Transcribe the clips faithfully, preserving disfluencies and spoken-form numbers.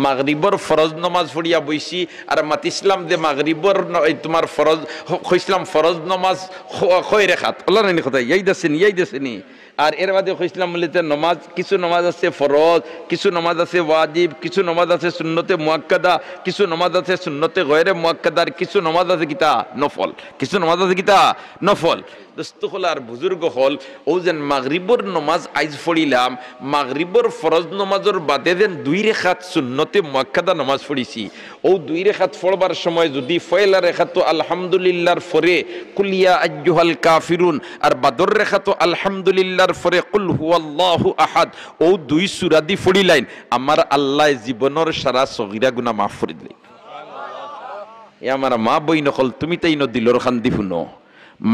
মাগরিবর ফরজ নমাজ পড়িয়া বইছি, আর মাতিছলাম যে মাগরিবর ন-, এই তুমার ফরজ, হ-, কইছলাম ফরজ নমাজ খ-, কয় রেখাত। অলা নানি কথা, ইয়াদ আছে নি, ইয়াদ আছে নি? আর এর বাদে কইছলাম বুলে তে নমাজ, কিছু নমাজ আছে ফরজ, কিছু নমাজ আছে ওয়াজিব, কিছু নমাজ আছে সুন্নতে মুআক্কাদা, কিছু নমাজ আছে সুন্নতে গয়রে মুআক্কাদা, আর কিছু নমাজ আছে কিতা? নফল। কিছু নমাজ আছে কিতা? নফল। দোস্ত অকল আর বুজুর্গ অকল, অউ যেন মাগরিবর নমাজ আইজ পড়িলাম, মাগরিবর ফরজ নমাজর বাদে যেন দুই রেখাত সুন্নতে মুআক্কাদা নমাজ পড়িছি, অউ দুই রেখাত পড়বার সময় যুদি পয়লা রেখাতো আলহামদুলিল্লাহর পরে কুল ইয়া আইয়ুহাল কাফিরুন, আর বাদর রেখাতো আলহামদুলিল্লাহর পরে কুল হুয়াল্লাহু আহাদ, অউ দুই সূরাদি পড়িলাইন, আমার আল্লায় জীবনর সারা সগিরা গুনা মাফ করি দিলে। এ আমার মা বইন অকল, তুমি তাইন দিলর কান্দি হুনো।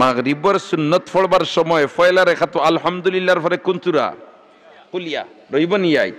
মাগরিবর সুন্নত পড়বার সময় পয়লা রেখাতো আলহামদুলিল্লাহর পরে কুন সূরা? কুল ইয়া। রইবো নি ইয়াদ?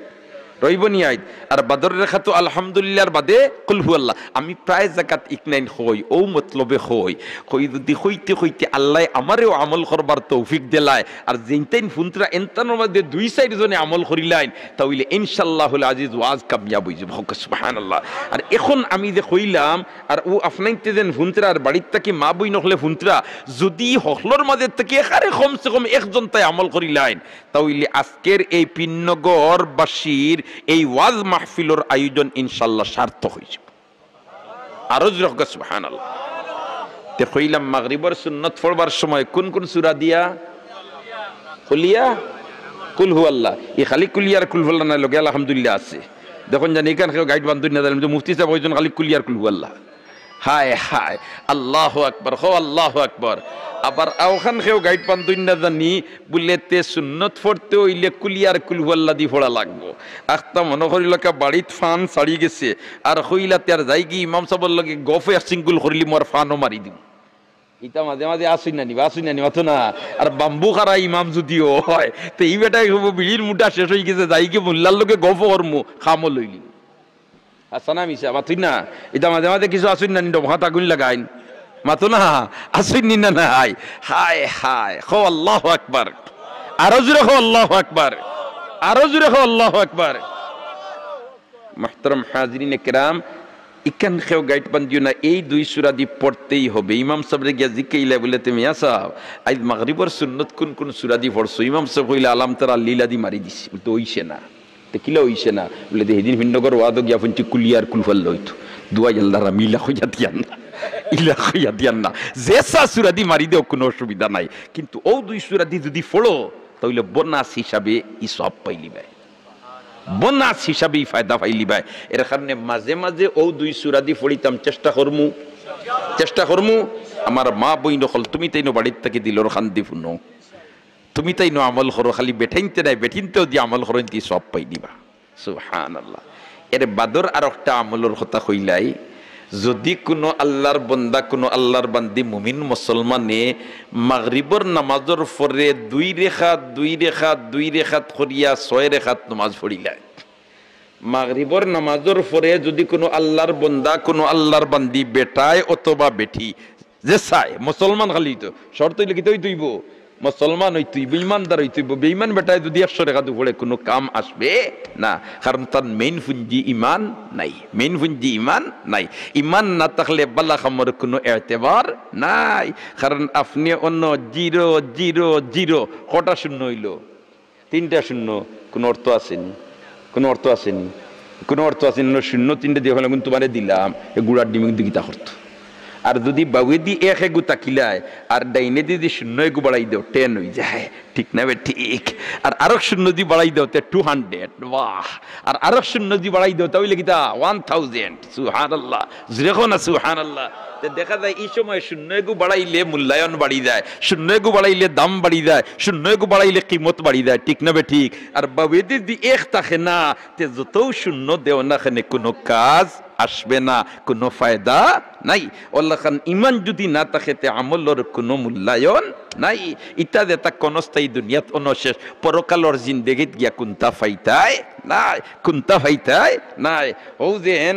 রইবো নি ইয়াদ? আর বাদর রেখাতো আলহামদুলিল্লাহর বাদে কুল হুয়াল্লাহ। আমি প্রায় জাগাত ইকনাইন কই, অউ মতলবে কই। কই যুদি কইতে কইতে আল্লায় আমারেও আমল করবার তৌফিক দিলায়, আর যেইনতাইন ফুনতরা এনতানর বাদে দুই চাইর জনে আমল করিলাইন, তা অইলে ইনশাআল্লাহুল আজিজ ওয়াজ কামিয়াব অইযিবো। কউক্কা সুবহানাল্লাহ। আর এখন আমি যে কইলাম, আর অউ আফনাইন্তে যেন ফুনতরা আর বাড়িত থাকি মা বইন অকলে ফুনতরা, যুদি হকলর মাঝে থাকি একারে কমসে কম একজন তাই আমল করিলাইন, তা অইলে আজকের এই পিন্নগরবাসীর এই ওয়াজ মাহফিলর আয়োজন ইনশাআল্লাহ সার্থক অইযিবো। আরো জোরে কউক্কা সুবহানাল্লাহ। তে কইলাম মাগরিবর সুন্নত পড়বার সময় কুন কুন সূরা দিয়া? কুল ইয়া, কুল হুয়াল্লাহ। ই খালি কুল ইয়া আর কুল হুয়াল্লাহ নায়, লগে আলহামদুলিল্লাহ আছে। দেখইন জানি ইখান কেউ গাইড বান্ধইন না জানি, মুফতি সাব কইছইন খালি কুল ইয়া আর কুল হুয়াল্লাহ। হায় হায়, আল্লাহু আকবার, কও আল্লাহু আকবার। আবার অখান কেউ গাইড বান্ধইন না জানি, বুলে তে সুন্নত পড়তে অইলে কুল ইয়া আর কুল হুয়াল্লাহ দি পড়া লাগবো। আখতা মনো করিলাউক্কা বাড়িত ফান ছাড়ি গেছে, আর কইলা তে আর যাইগি ইমাম সাবর লগে গফে এক সিঙ্গুল করিলিমু আর ফানও মারি দিমু। ইতা মাঝে মাঝে আছইন না নি বা, আছইন না নি, মাতো না। আর বাম্বু খারা ইমাম যুদি অয়, তে ই বেটায় কইবো বিড়ির মুঠা শেষ অইগেছে, যাইগি মুল্লার লগে গফ করমু, কামও লইলিমু। হাছা না মিছা? মাতইন না। ইতা মাঝে মাঝে কিছু আছইন না নি, ডমকাত আগুইন লাগাইন। মাতো না, আছইন নি না নাই? হায় হায়, কও আল্লাহু আকবার। আরো জোরে কও আল্লাহু আকবার। আরো জোরে কও আল্লাহু আকবার। মুহতারাম হাজিরিনে কেরাম, ইখান কেউ গাইড বান্ধিও না, এই দুই সূরাদি পড়তেই হবে। ইমাম সাবরে গিয়া জিকাইলা বুলে, তে মিয়া সাব, আইজ মাগরিবর সুন্নত কুন কুন সূরাদি পড়ছো? ইমাম সাব কইলা, আলাম তারা লিলাদি মারি দিছি। বুলে, তে অইছে না। তে কিলা অইছে না? বুলে, তে হিদিন পিন্নগর ওয়াজো গিয়া ফুনছি কুল ইয়া আর কুল হুয়াল্লাহ অইতো। দুয়াই আল্লাহর আমি ইলা কইয়া দিয়ার না। ইলা কইয়া দিয়ার না। যেছা সূরাদি মারি দেও, কুনু অসুবিধা নাই। কিন্তু অউ দুই সূরাদি যুদি পড়ো, তা অইলে বোনাস হিসাবে ই সওয়াব পাইলিবায়। বোনাস হিসাবে ই ফায়দা পাইলিবায়। এর কারণে মাঝে মাঝে অউ দুই সূরাদি পড়িতাম চেষ্টা করমু। চেষ্টা করমু। আমার মা বইন অকল, তুমি তাইনও বাড়িত থাকি দিলর কান্দি হুনো। তুমি তাইনও আমল করো, খালি বেটাইন্তে নায়, বেটিন্তেও দি আমল করো, ইনতে সওয়াব পাইলিবা। সুবহানাল্লাহ। এর বাদর আরোকটা আমলর কথা কইলাই, যুদি কুনু আল্লাহর বন্দা, কুনু আল্লাহর বান্দি মুমিন মুসলমানে মাগরিবর নামাজর পরে দুই রেখাত, দুই রেখাত, দুই রেখাত করিয়া ছয় রেখাত নামাজ পড়িলায়, মাগরিবর নামাজর পরে যুদি কুনু আল্লাহর বন্দা, কুনু আল্লাহর বান্দি, বেটায় অথবা বেটি, যেছায়, মুসলমান খালি অইতো, শর্ত অইলে কিতা অইতো অইবো? মুসলমান অইতো অইবো, ইমানদার অইতো অইবো। বেইমান বেটায় যুদি একশো রেখাত পড়ে, কুনু কাম আসবে না, কারণ তার মেইন পুঞ্জি ইমান নাই, মেইন পুঞ্জি ইমান নাই। ইমান না থাকলে বালা কামর কুনু এতেবার নাই, কারণ আপনে অনো জিরো, জিরো, জিরো, কটা শূন্য অইলো? তিনটা শূন্য, কুনু অর্থ আছে নি? কুনু অর্থ আছে নি? কুনু অর্থ আছে নি? শূন্য তিনটা দিয়া ফালাইলাম, তুমারে দিলাম, এ গুড়ার ডিমে কিন্তু কিতা করতো। আর যুদি বাউয়েদি এক এগু থাকিলায়, আর ডাইনেদি যুদি শূন্য এগু বাড়াই দেও, টেন অইযায়। ঠিক না বে ঠিক? আর আরোক শূন্য যুদি বাড়াই দেও, তে টু হান্ড্রেড, বাহ। আর আরোক শূন্য যুদি বাড়াই দেও, তা অইলে কিতা? One thousand. সুবহানাল্লাহ। জোরে কও না সুবহানাল্লাহ। তে দেখা যায় ই সময় শূন্য এগু বাড়াইলে মূল্যায়ন বাড়ি যায়, শূন্য এগু বাড়াইলে দাম বাড়ি যায়, শূন্য এগু বাড়াইলে কিমত বাড়ি যায়, ঠিক না বে ঠিক? আর বাউয়েদি যুদি এক থাকে না, তে যতউ শূন্য দেও না কেনে কুনু কাজ আসবে না, কুনু ফায়দা নাই। অলাখান ইমান যুদি না থাকে তে আমলর কুনু মূল্যায়ন নাই। ইতা যেতা ক্ষণস্থায়ী দুনিয়াত অনো শেষ, পরকালর জিন্দেগিত গিয়া কুন্তা পাইতায় নায়, কুন্তা পাইতায় নায়। অউ যেন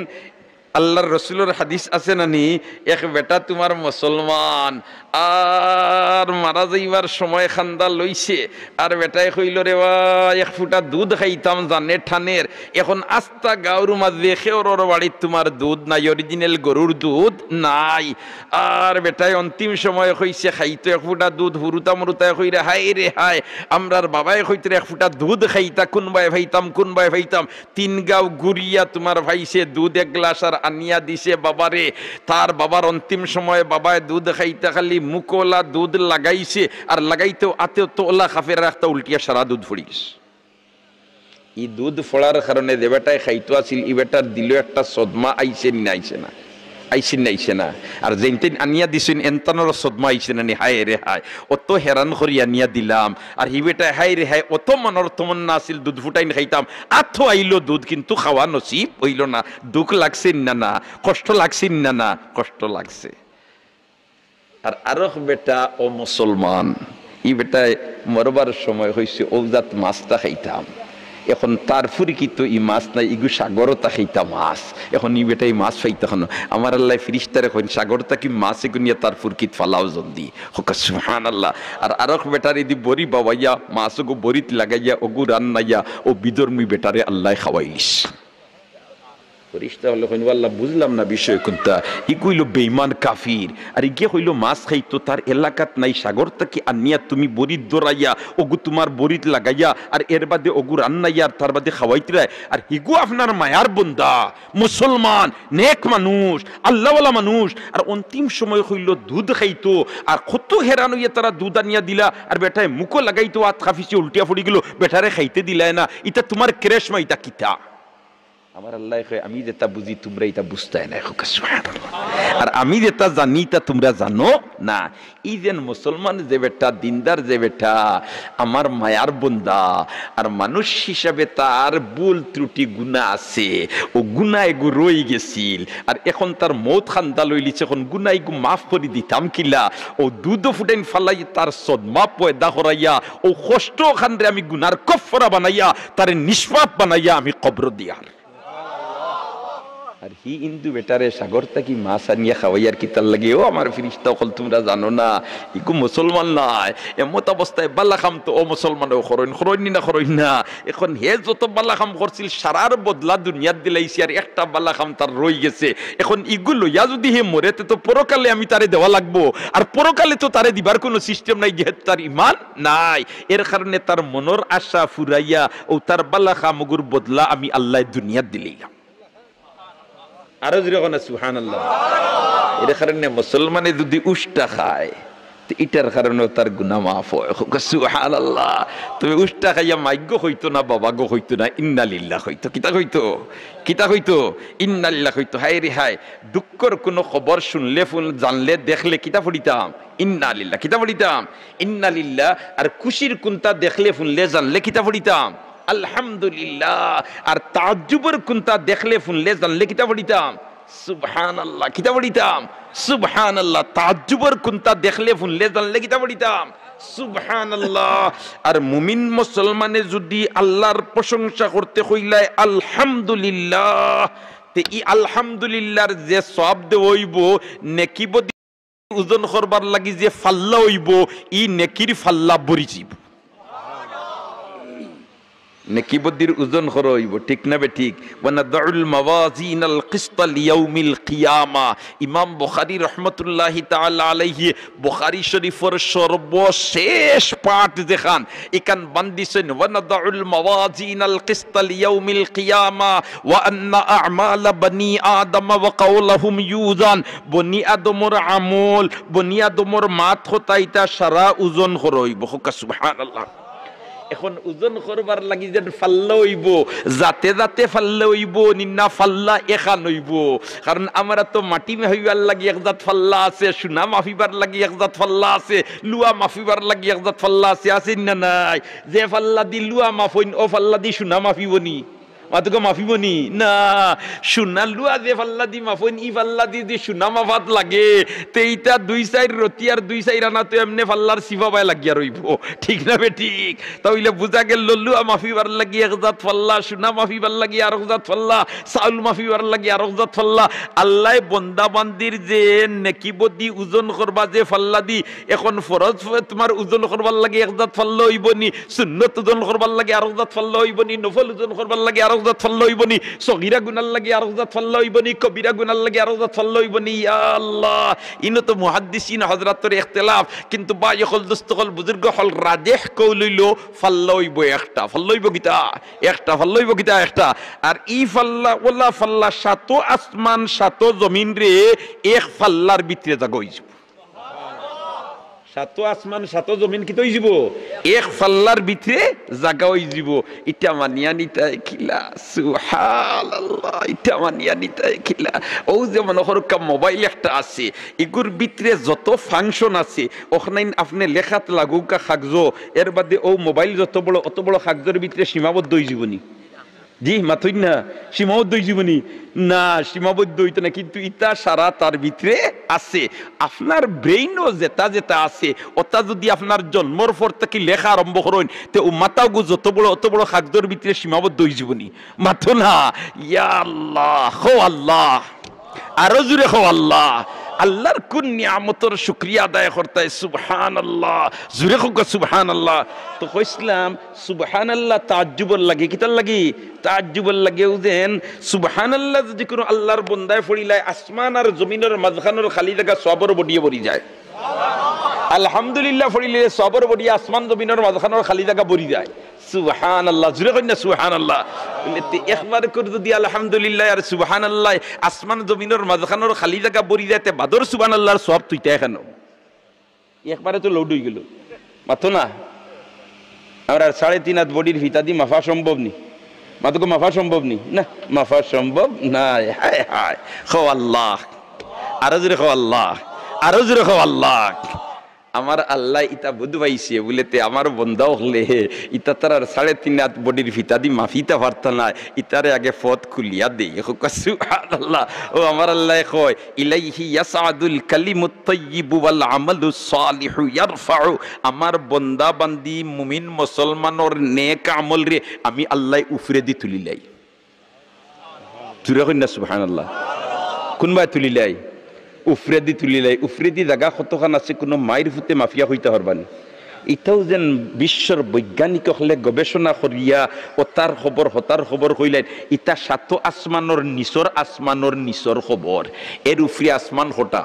আল্লার রসুলর হাদিস আছে না নি? এক বেটা তুমার মুসলমান, আর মারা যাইবার সময় কান্দা লইছে, আর বেটায় কইলো, "রে ভাই, এক ফুটা দুধ খাইতাম জানে ঠানের, এখন আস্তা গাঁওর মাঝে কেউরর বাড়িত তুমার দুধ নাই, original গরুর দুধ নাই।" আর বেটায় অন্তিম সময় কইছে, "খাইতো এক ফুটা দুধ।" হুরুতা মুরুতায় কইরা, "হায় রে হায়, আমরার বাবায় কইতরে এক ফুটা দুধ খাইতা, কুনবায় পাইতাম, কুনবায় পাইতাম।" তিন গাঁও ঘুরিয়া তুমার পাইছে দুধ এক গ্লাস আর আনিয়া দিছে বাবারে। তার বাবার অন্তিম সময় বাবায় দুধ খাইতা খালি মুখো অলা দুধ লাগাইছে, আর লাগাইতেউ আতেউ তো অলা কাপড় রাখতা, উল্টিয়া সারা দুধ পড়ি গেছে। ই দুধ পড়ার কারণে যে বেটায় খাইতো আছিল, ই বেটার দিলো একটা সদমা আইছে নি না আইছে না? আইছে নি না আইছে না? আর যেইন তেইন আনিয়া দিছইন, এনতানরও সদমা আইছে না নি? হায় রে হায়, অত হেরান করি আনিয়া দিলাম, আর হি বেটায় হায় রে হায়, অত মনর তমন্না আছিল দুধ ফুটাইন খাইতাম, আতো আইলো দুধ, কিন্তু খাওয়া নসিব অইলো না। দুখ লাগছে নি না না? কষ্ট লাগছে নি না না? কষ্ট লাগছে। আর আরক বেটা অমুসলমান, ই বেটায় মরবার সময় কইছে, "অউ জাত মাছটা খাইতাম।" এখন তার ফুরকিত ই মাছ নাই, ইগু সাগরো থাকি মাছ। এখন ই বেটায় মাছ পাইতা কুনো? আমার আল্লায় ফিরিস্তারে কইন, "সাগর থাকি মাছ এগু নিয়া তার ফুরকিত ফালাও জলদি।" কউক্কা সুবহানাল্লাহ। আর আরক বেটারে দি বড়ি বাওয়াইয়া, মাছ অগু বড়িত লাগাইয়া, অগু রান্নাইয়া, অউ বিধর্মী বেটারে আল্লায় খাওয়াইলিছে। ফিরিস্তা অকলে কইন, "ও আল্লাহ, বুঝলাম না বিষয় কুনটা।" ই কইলো বেইমান কাফির, আর ইগিয়ে কইলো মাছ খাইতো, তার এলাকাত নাই, সাগর থাকি আনিয়া তুমি বড়িত ধরাইয়া, অগু তুমার বড়িত লাগাইয়া, আর এর বাদে অগু রান্নাইয়া, আর তার বাদে খাওয়াইতরায়, আর হিগু আপনার মায়ার বন্দা, মুসলমান, নেক মানুষ, আল্লাহওয়ালা মানুষ, আর অন্তিম সময় কইলো দুধ খাইতো, আর কত হেরান অইয়া তারা দুধ আনিয়া দিলা, আর বেটায় মুখো লাগাইতো, আত কাপিছে, উল্টিয়া পড়ি গেলো, বেটারে খাইতে দিলায় না, ইতা তুমার কেরেশমা, ইতা কিতা? আমার আল্লায় কয়, "আমি যেটা বুঝি, তুমরা ইটা বুঝতায় নায়।" কউক্কা সুবহানাল্লাহ। আর আমি যেটা জানি, ইটা তুমরা জানো না। ই যেন মুসলমান যে বেটা, দিনদার যে বেটা, আমার মায়ার বন্দা, আর মানুষ হিসাবে তার ভুল ত্রুটি গুনা আছে, অউ গুনা এগু রই গেছিল, আর এখন তার মউত কান্দা লইলিছে, এখন গুনা এগু মাফ করি দিতাম কিলা? অউ দুধ ফুটাইন ফালাই তার সদমা পয়দা করাইয়া, অউ কষ্ট অখানরে আমি গুনার কফফারা বানাইয়া, তারে নিষ্পাপ বানাইয়া আমি কবরো দিয়ার। আর হি হিন্দু বেটারে সাগর থাকি মাছ আনিয়া খাওয়াইয়ার কিতার লাগি? ও আমার ফিরিস্তা অকল, তুমরা জানো না, ইগু মুসলমান নায়। এমত অবস্থায় বালা কাম তো অমুসলমানেও করইন, করইন নি না, করইন না? এখন হে যত বালা কাম করছিল, সারার বদলা দুনিয়াত দিলাইছি, আর একটা বালা কাম তার রই গেছে। এখন ইগু লইয়া যুদি হে মরে, তে তো পরকালে আমি তারে দেওয়া লাগবো, আর পরকালে তো তারে দিবার কুনু system নাই, যেহেতু তার ইমান নাই। এর কারণে তার মনর আশা ফুরাইয়া অউ তার বালা কামগুর বদলা আমি আল্লায় দুনিয়াত দিলাইলাম। আরো জোরে কও না, সুবহানাল্লাহ। এর কারণে মুসলমানে যুদি উষ্টা খায়, তে ইটার কারণেও তার গুনা মাফ অয়। কউক্কা সুবহানাল্লাহ। তবে উষ্টা খাইয়া মাইকগু কইতো না, বাবাগু কইতো না, ইন্না লিল্লাহ কইতো। কিতা কইতো? কিতা কইতো? ইন্না লিল্লাহ কইতো। হায় রে হায়, দুঃখর কুনু খবর হুনলে, জানলে, দেখলে কিতা পড়িতাম? ইন্না লিল্লাহ। কিতা পড়িতাম? ইন্না লিল্লাহ। আর খুশির কুন্তা দেখলে, হুনলে, জানলে কিতা পড়িতাম? আলহামদুলিল্লাহ। আর তাজ্জুবর কুন্তা দেখলে, হুনলে, জানলে কিতা পড়িতাম? সুবহানাল্লাহ। কিতা পড়িতাম? সুবহানাল্লাহ। তাজ্জুবর কুন্তা দেখলে, হুনলে, জানলে কিতা পড়িতাম? সুবহানাল্লাহ। আর মুমিন মুসলমানে যুদি আল্লার প্রশংসা করতে কইলায় আলহামদুলিল্লাহ, তে ই আলহামদুলিল্লাহর যে সওয়াব দেওয়া অইবো, নেকি বদি ওজন করবার লাগি যে ফাল্লা অইবো, ই নেকির ফাল্লা ভরি যিবো। নেকি বদির ওজন করা অইবো, ঠিক না বেঠিক? ونضع الموازين القسط ليوم القيامة। ইমাম বুখারী রহমতুল্লাহি তাআলা আলাইহি বুখারী শরীফর সর্বশেষ পাঠ যেখান, ইখান বান্দিছইন, ونضع الموازين القسط ليوم القيامة وأن أعمال بني آدم وقولهم يوزن। বনি আদমর আমল, বনি আদমর মাত কথা ইতা সারা ওজন করা অইবো। কউক্কা সুবহানাল্লাহ। এখন ওজন করবার লাগি যেন ফাল্লা অইবো, জাতে জাতে ফাল্লা অইবো, নি না ফাল্লা এখান অইবো। কারণ আমরা তো মাটি মাফিবার লাগি এক জাত ফাল্লা আছে, সোনা মাফিবার লাগি এক জাত ফাল্লা আছে, লুয়া মাফিবার লাগি এক জাত ফাল্লা আছে, আছে নি না নাই? যে ফাল্লা দি লুয়া মাফইন, অউ ফাল্লা দি সোনা মাফিবো নি? মাতুকা মাফিবো নি? না। সোনার লুয়া যে ফাল্লা দি মাফইন, ই ফাল্লা দি যে সোনা মাফাত লাগে, তে ইতা দুই চাইর রতি আর দুই চাইর আনা তো এমনে ফাল্লার চিপাবায় লাগিয়া রইবো। ঠিক না বেঠিক? তা অইলে বুঝা গেল, লুয়া মাফিবার লাগি এক জাত ফাল্লা, সোনা মাফিবার লাগি আরক জাত ফাল্লা, চাউল মাফিবার লাগি আরক জাত ফাল্লা। আল্লায় বন্দা বান্দির যে নেকি বদি ওজন করবা যে ফাল্লা দি, এখন ফরজ ফ-, তোমার ওজন করবার লাগি এক জাত ফাল্লা অইবো নি, সুন্নত ওজন করবার লাগি আরক জাত ফাল্লা অইবো নি, নফল ওজন করবার লাগি আরক জাত ফাল্লা অইবো নি, সগিরা গুনার লাগি আরক জাত ফাল্লা অইবো নি, কবিরা গুনার লাগি আরক জাত ফাল্লা অইবো নি। ইয়া আল্লাহ, ইনো তো মুহাদ্দিসিন হযরতর ইখতিলাফ, কিন্তু ভাই অকল, দোস্ত অকল, বুজুর্গ অকল, রাজেহ কওল অইলো ফাল্লা অইবো একটা, ফাল্লা অইবো কিতা? একটা, ফাল্লা অইবো কিতা? একটা। আর ই ফাল্লা, ওলা ফাল্লা, সাতো আসমান, সাতো জমিন রে, এক ফাল্লার ভিতরে জাগা অইযিবো। সাতো আসমান, সাতো জমিন কিতা অইযিবো? এক ফাল্লার ভিতরে জাগা অইযিবো। ইটা মানিয়া নিতায় কিলা? সুবহানাল্লাহ, ইটা মানিয়া নিতায় কিলা? অউ যে মনো করউক্কা মোবাইল একটা আছে, ইগুর ভিতরে যত function আছে, অখানাইন আপনে লেখাত লাগউক্কা কাগজো, এর বাদে অউ মোবাইল যত বড়, অত বড় কাগজর ভিতরে সীমাবদ্ধ অইযিবো নি? জি, মাতইন না, সীমাবদ্ধ অইযিবো নি? না, সীমাবদ্ধ অইতো না, কিন্তু ইতা সারা তার ভিতরে আছে। আপনার brain-ও যেটা যেটা আছে, ওটা যদি আপনার জন্মর পর থাকি লেখা আরম্ভ করইন, তে অউ মাথাগু যত বড়, অত বড় কাগজর ভিতরে সীমাবদ্ধ অইযিবো নি? মাতো না। ইয়া আল্লাহ, কও আল্লাহ। আরো জোরে কও আল্লাহ। আল্লাহর কোন নিয়ামতর শুকরিয়া আদায় করতায়? সুবহানাল্লাহ। জোরে কউক্কা সুবহানাল্লাহ। তো কইছলাম, সুবহানাল্লাহ তাজ্জুবর লাগি। কিতার লাগি? তাজ্জুবর লাগি। অউ যেন সুবহানাল্লাহ যদি কুনু আল্লাহর বন্দায় পড়িলায়, আসমান আর জমিনর মাঝখানর খালি জাগা সওয়াবর বডিয়ে ভরি যায়। আলহামদুলিল্লাহ পড়িলে সওয়াবর বডিয়ে আসমান জমিনর মাঝখানর খালি জাগা ভরি যায়। সুবহানাল্লাহ, জোরে কইন না সুবহানাল্লাহ। বলে, তে একবার করি যদি আলহামদুলিল্লাহ আর সুবহানাল্লাহ আসমান জমিনর মাঝখানর খালি জাগা ভরি যায়, তে বাদর সুবহানাল্লাহর সওয়াব তুইতায় কেনে? একবারে তো load অইগেলো। মাতো না। আমরার সাড়ে তিন আত বডির ফিতা দি মাফা সম্ভব নি? মাতো গো, মাফা সম্ভব নি? না, মাফা সম্ভব নায়। হায় হায়, কও আল্লাহ। আরো জোরে কও আল্লাহ। আরো জোরে কও আল্লাহ। আমার আল্লায় ইতা বুঝ পাইছে, বুলে তে আমার বন্দা অকলে ইতা তারার সাড়ে তিন আত বডির ফিতা দি মাফিতা পারতা নায়, ইতারে আগে পথ খুলিয়া দেই। কউক্কা সুবহানাল্লাহ। অউ আমার আল্লায় কয়, "ইলাইহি ইয়াসআদুল কালিমুত তাইয়িবু ওয়াল আমালুস সালিহু ইয়ারফাউ।" আমার বন্দা বান্দি মুমিন মুসলমানর নেক আমলরে আমি আল্লায় উফরেদি তুলিলাই। জোরে কইন না সুবহানাল্লাহ। কুনবায় তুলিলাই? উফরেদি তুলিলাই। উফরেদি জাগা কতখান আছে কুনু মাইর ফুতে মাফিয়া কইতা পারবা নি? ইতাও যেন বিশ্বর বৈজ্ঞানিক অকলে গবেষণা করিয়া অতার খবর, হতার খবর কইলাইন। ইতা সাতো আসমানর নিচর, আসমানর নিচর খবর। এর উফরে আসমান কটা?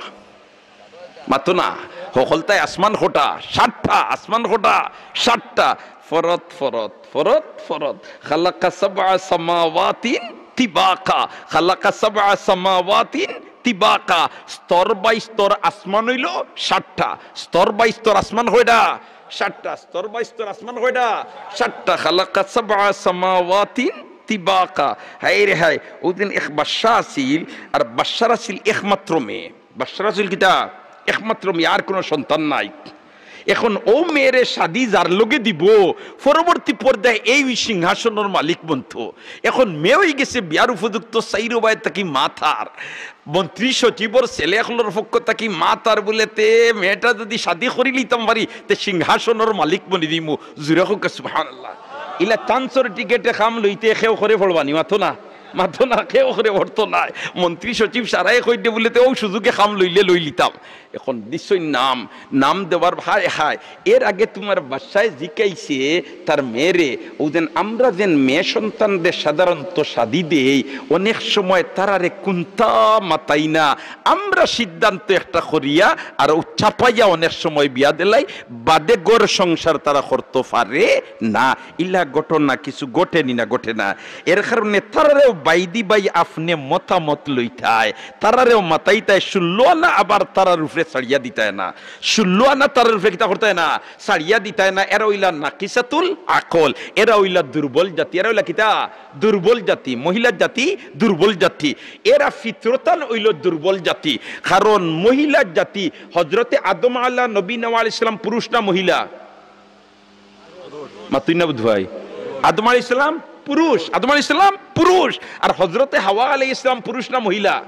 মাতো না, হকলতায় আসমান কটা? সাতটা। আসমান কটা? সাতটা। ফরত, ফরত, ফরত, ফরত। খালাকা সাবআ সামাওয়াতিন তিবাকা। খালাকা সাবআ সামাওয়াতিন তিবাকা। স্তর বাই স্তর আসমান অইলো সাতটা। স্তর বাই স্তর আসমান কয়টা? সাতটা। স্তর বাই স্তর আসমান কয়টা? সাতটা। খালাকা সাবআ সামাওয়াতিন তিবাকা। হায় রে হায়, অউ দিন এক বাদশা আছিল, আর বাদশার আছিল একমাত্র মেয়ে। বাদশার আছিল কিতা? একমাত্র মেয়ে, আর কুনু সন্তান নাই। এখন অউ মেয়েরে শাদি যার লগে দিবো, পরবর্তী পর্যায়ে এই সিংহাসনর মালিক বনতো। এখন মেয়ে অইগেছে বিয়ার উপযুক্ত, চাইরোবায় থাকি মা তার। মন্ত্রী সচিবর ছেলে অকলর পক্ষ থাকি মা তার বুলে, "তে মেয়েটা যদি শাদি করিলিতাম পারি, তে সিংহাসনর মালিক বনি দিমু।" জোরে কউক্কা সুবহানাল্লাহ। ইলা চান্সর টিকেটে কাম লইতে কেউ করে পড়বা নি? মাতো না। মাতো না, কেউ করে পড়তো নায়। মন্ত্রী সচিব সারায় কইদে বুলে, "তে অউ সুযোগে কাম লইলে লইলিতাম।" এখন দিছইন নাম, নাম দেওয়ার হায় হায়। এর আগে তুমার বাদশায় জিকাইছে তার মেয়েরে, অউ যেন আমরা যেন মেয়ে সন্তানরে সাধারণত শাদি দেই, অনেক সময় তারারে কুন্তা মাতাই না, আমরা সিদ্ধান্ত একটা করিয়া আর অউ চাপাইয়া অনেক সময় বিয়া দিলাই, বাদে ঘর সংসার তারা করতো পারে না। ইলা ঘটনা কিছু ঘটে নি না, ঘটে না? এর কারণে তারারেও বাইদি বাই আপনে মতামত লইতায়, তারারেও মাতাইতায়, ষোলো আনা আবার তারার উপরে ছাড়িয়া দিতায় না, ষোলো আনা তারার উপরে কিতা করতায় না, ছাড়িয়া দিতায় না। এরা অইলা নাকিসাতুল আকল, এরা অইলা দুর্বল জাতি, এরা অইলা কিতা? দুর্বল জাতি, মহিলা জাতি, দুর্বল জাতি। এরা ফিতরতান অইলো দুর্বল জাতি, কারণ মহিলা জাতি, হজরতে আদম আলা নবী নওয়া আলাইহিস সালাম পুরুষ না মহিলা? মাতুই না বুধ ভাই। আদম আলাইহিস সালাম পুরুষ, আদম আলাইহিস সালাম পুরুষ, আর হযরতে হাওয়া আলাইহিস সালাম পুরুষ না মহিলা?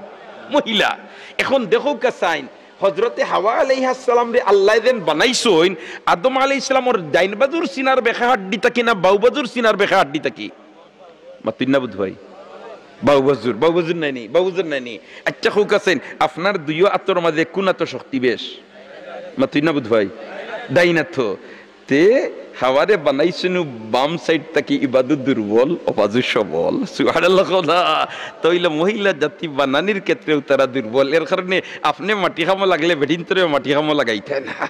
মহিলা। এখন দেখউক্কা চাইন, হযরতে হাওয়া আলাইহাস সালামরে আল্লায় যেন বানাইছইন, আদম আলাইহিস সালামর ডাইন বাজুর সিনার বেকা হাড্ডি থাকি না বাউ বাজুর সিনার বেকা হাড্ডি থাকি? মাতইন না বুধ ভাই। বাউ বাজুর, বাউ বাজুর নায়নি, বাউ বাজুর নায়নি। আচ্ছা, কউক্কা চাইন, আপনার দুইও আতর মাঝে কুন আতো শক্তি বেশ? মাতইন না বুধ ভাই। ডাইন আতো। তে হাওয়ারে বানাইছইন বাম সাইড থাকি, ইবাদু দুর্বল, অবাজু সবল। সুবহানাল্লাহ কও না। তে অইলে মহিলা জাতি বানানির ক্ষেত্রেও তারা দুর্বল। এর কারণে আপনে মাটি কামো লাগলে বেটিন্তরেও মাটি কামো লাগাইতা না।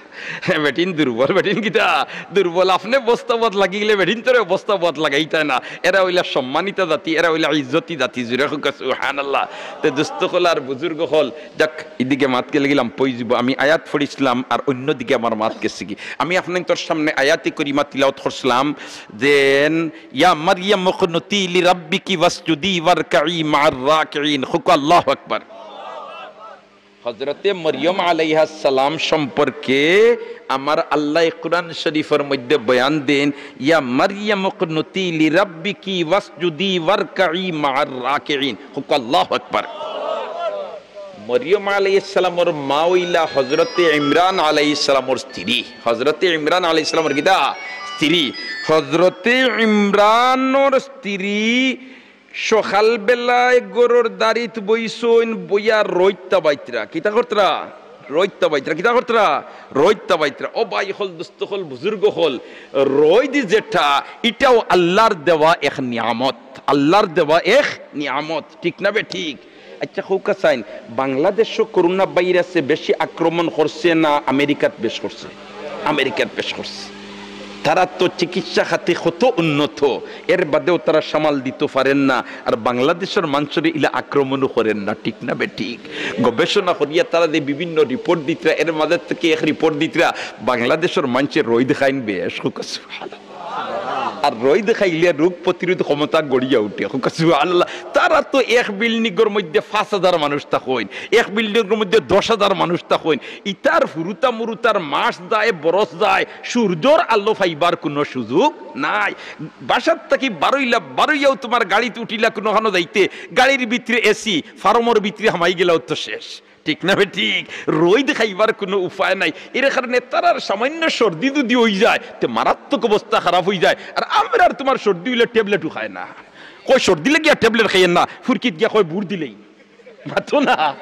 বেটিন দুর্বল, বেটিন কিতা? দুর্বল। আপনে বস্তা বত লাগি গেলে বেটিন্তরেও বস্তা বত লাগাইতা না। এরা অইলা সম্মানিতা জাতি, এরা অইলা ইজ্জতি জাতি। জুরে কউক্কা সুবহানাল্লাহ। তে দোস্ত অকল আর বুজুর্গ অকল, যাক, ইদিকে মাত গেলে গেলাম পইযিবো। আমি আয়াত পড়ছিলাম আর অইন্যদিকে আমার মাত গেছে গি। আমি আপনাইন্তর সামনে আয়াতে করিমা তিলাওত করছিলাম যে, "ইয়া মারইয়াম উকনুতি লিরাব্বিকি ওয়াসজুদি ওয়ারকাই মা'আর রাকিইন।" কউক্কা আল্লাহু আকবার। হযরতে মরিয়ম আলাইহাস সালাম সম্পর্কে আমার আল্লায় কুরআন শরীফর মধ্যে বয়ান দেইন, "ইয়া মারইয়াম উকনুতি লিরাব্বিকি ওয়াসজুদি ওয়ারকাই মা'আর রাকিইন।" কউক্কা আল্লাহু আকবার। মরিয়ম আলাইহিস সালামর মা অইলা হযরতে ইমরান আলাইহিস সালামর স্ত্রী। হযরতে ইমরান আলাইহিস সালামর কিতা? স্ত্রী। হযরতে ইমরানর স্ত্রী সকাল বেলায় ঘরর দাড়িত বইছইন, বইয়া রইদ তাবাইত্রা। কিতা করত্রা? রইদ তাবাইত্রা। কিতা করত্রা? রইদ তাবাইত্রা। ও ভাই অকল, দোস্ত অকল, বুজুর্গ অকল, রইদ যেটা, ইটাও আল্লার দেওয়া এক নিয়ামত, আল্লার দেওয়া এক নিয়ামত, ঠিক না বেঠিক? আচ্ছা, কউক্কা চাইন, বাংলাদেশো করোনা ভাইরাসে বেশি আক্রমণ করছে না আমেরিকাত বেশ করছে? আমেরিকাত বেশ করছে। তারা তো চিকিৎসা খাতে কত উন্নত, এর বাদেও তারা সামাল দিতো পারের না। আর বাংলাদেশর মানষরে ইলা আক্রমণও করের না, ঠিক না বেঠিক? গবেষণা করিয়া তারা যে বিভিন্ন রিপোর্ট দিতরা, এর মাঝে থাকি এক রিপোর্ট দিতরা, বাংলাদেশর মানষে রইদ খাইন বেশ। কউক্কা সুবহানাল্লাহ। আর রইদ খাইলে রোগ প্রতিরোধ ক্ষমতা গড়িয়া উঠে। কউক্কা সুবহানাল্লাহ। তারা তো এক বিল্ডিংর মধ্যে পাঁচ হাজার মানুষ থাকইন, এক বিল্ডিংর মধ্যে দশ হাজার মানুষ থাকইন। ইতার হুরুতা মুরুতার মাস যায়, বরস যায়, সূর্যর আলো পাইবার কুনু সুযোগ নাই। বাসার থাকি বারইলা, বারইয়াও তুমার গাড়িত উঠিলা কুনুখানো যাইতে, গাড়ির ভিতরে এসি, ফার্মর ভিতরে হামাই গেলাও তো শেষ। ঠিক না বেঠিক? রইদ খাইবার কুনু উপায় নাই। এর কারণে তারার সামান্য সর্দি যুদি অইযায়, তে মারাত্মক অবস্থা খারাপ অইযায়। আর আমরার তুমার সর্দি অইলে ট্যাবলেটও খায় না। কয় সর্দি লাগিয়া ট্যাবলেট খাইয়েন না, ফুরকিত গিয়া কয় বুর দিলেই। মাতো না।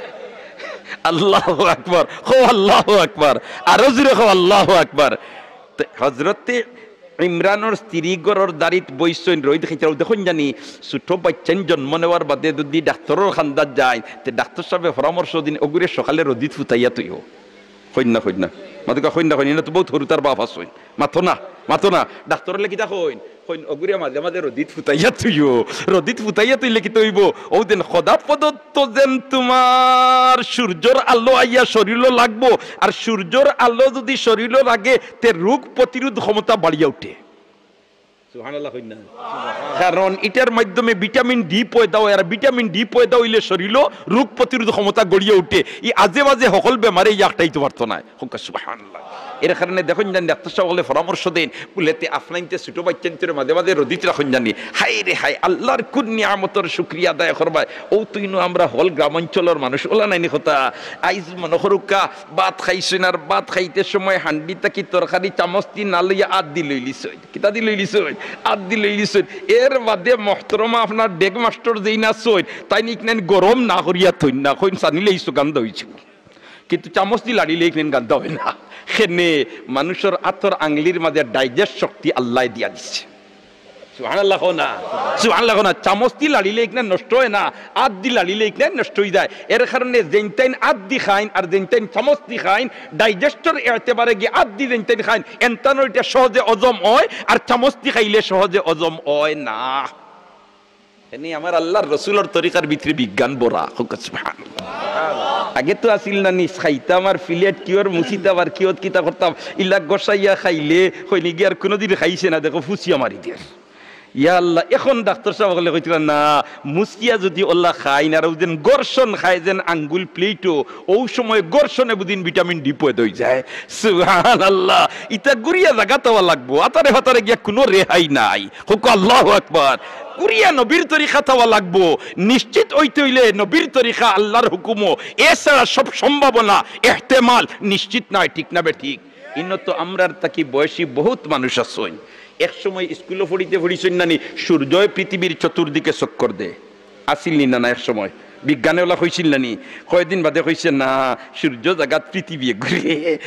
আল্লাহু আকবার। কও আল্লাহু আকবার। আরো জোরে কও আল্লাহু আকবার। তে হযরতে ইমরানর স্ত্রী ঘরর দাড়িত বইছইন, রইদ খাইত্রা। দেখইন জানি, ছোট বাইচ্চাইন জন্ম নেওয়ার বাদে যুদি ডাক্তরর কান্দাত যায়, তে ডাক্তর সাবে পরামর্শ দেইন, অগুরে সকালে রইদত ফুতাইয়া থইও। কইন না, কইন না। মাতউক্কা, কইন না, কইন না, ইনো তো বউত হুরুতার বাপ আছইন। মাতো না, মাতো না। ডাক্তর অকলে কিতা কইন? কইন, অগুরে মাঝে মাঝে রইদত ফুতাইয়া থইও। রইদত ফুতাইয়া থইলে কিতা অইবো? অউ যেন খোদা প্রদত্ত যেন তুমার সূর্যর আলো আইয়া শরীলো লাগবো, আর সূর্যর আলো যুদি শরীলো লাগে, তে রোগ প্রতিরোধ ক্ষমতা বাড়িয়া উঠে। সুবহানাল্লাহ কইন না। কারণ ইটার মাধ্যমে ভিটামিন ডি পয়দা অয়, আর ভিটামিন ডি পয়দা অইলে শরীলো রোগ প্রতিরোধ ক্ষমতা গড়িয়া উঠে। ই আজে বাজে হকল বেমারে ইয়া আটকাইতো পারতো নায়। কউক্কা সুবহানাল্লাহ। এর কারণে দেখইন জানি ডাক্তর সাব অকলে পরামর্শ দেইন, বুলে তে আপনাইন্তে ছোট বাইচ্চাইন্তরে মাঝে মাঝে রইদত রাখইন জানি। হায় রে হায়, আল্লার কুন নিয়ামতর শুকরিয়া আদায় করবায়। অউ তো ইনো আমরা হকল গ্রামাঞ্চলর মানুষ অলা নায়নি কথা। আইজ মনো করউক্কা, ভাত খাইছইন আর ভাত খাইতে সময় হান্ডি থাকি তরকারি চামচ দি না লইয়া আত দি লইলিছইন। কিতা দি লইলিছইন? আত দি লইলিছইন। এর বাদে মহতরমা আপনার ডেগ মাস্টর যেইন আছইন, তাইন ইকনাইন গরম না করিয়া থইন না, কইন ছানিলেইছো গান্দা অইছে। কিন্তু চামচ দি লাড়িলে ইকনাইন গান্দা অয় না। কেনে? মানুষর আতর আঙ্গুলির মাঝে ডাইজেস্ট শক্তি আল্লায় দিয়া দিছে। সুবহানাল্লাহ কও না, সুবহানাল্লাহ কও না। চামচ দি লাড়িলে ইকনাইন নষ্ট অয় না, আত দি লাড়িলে ইকনাইন নষ্ট অইযায়। এর কারণে যেইনতাইন আত দি খাইন আর যেইনতাইন চামচ দি খাইন, ডাইজেস্টর এতেবারে গি আত দি যেইনতাইন খাইন, এনতানর ইটা সহজে হজম অয়, আর চামচ দি খাইলে সহজে হজম অয় না। এনে আমার আল্লার রসুলর তরিকার ভিতরে বিজ্ঞান ভরা। কউক্কা সুবহানাল্লাহ। আগে তো আছিল না নি, খাইতাম আর প্লেট কিওর মুছিতাম আর কিওত কিতা করতাম, ইলা গসাইয়া খাইলে, কইন গি আর কুনুদিন খাইছে না, দেখো ফুছিয়া মারি দের। ইয়া আল্লাহ, এখন ডাক্তর সাব অকলে কইতরা না, মুসিয়া যুদি অলা খাইন আর অউ যেন ঘর্ষণ খায় যেন আঙ্গুল প্লেটো, অউ সময় ঘর্ষণে বুঝিন ভিটামিন ডি পয়দা অইযায়। সুবহানাল্লাহ। ইতা ঘুরিয়া জাগাত আওয়া লাগবো, আতারে ফাতারে গিয়া কুনু রেহাই নাই। কউক্কা আল্লাহু আকবার। ঘুরিয়া নবীর তরিকাত আওয়া লাগবো। নিশ্চিত অইতে অইলে নবীর তরিকা, আল্লার হুকুমো, এছাড়া সব সম্ভাবনা, এহতেমাল নিশ্চিত নায়, ঠিক না বেঠিক? ইনো তো আমরার থাকি বয়সী বউত মানুষ আছইন। এক সময় স্কুলো পড়িতে পড়িছইন না নি, সূর্যয় পৃথিবীর চতুর্দিকে চক্কর দে। আছিল নি না, না এক সময়? বিজ্ঞানে অলা কইছিল না নি? কয়দিন বাদে কইছে, "না, সূর্য জাগাত পৃথিবী ঘুরে।"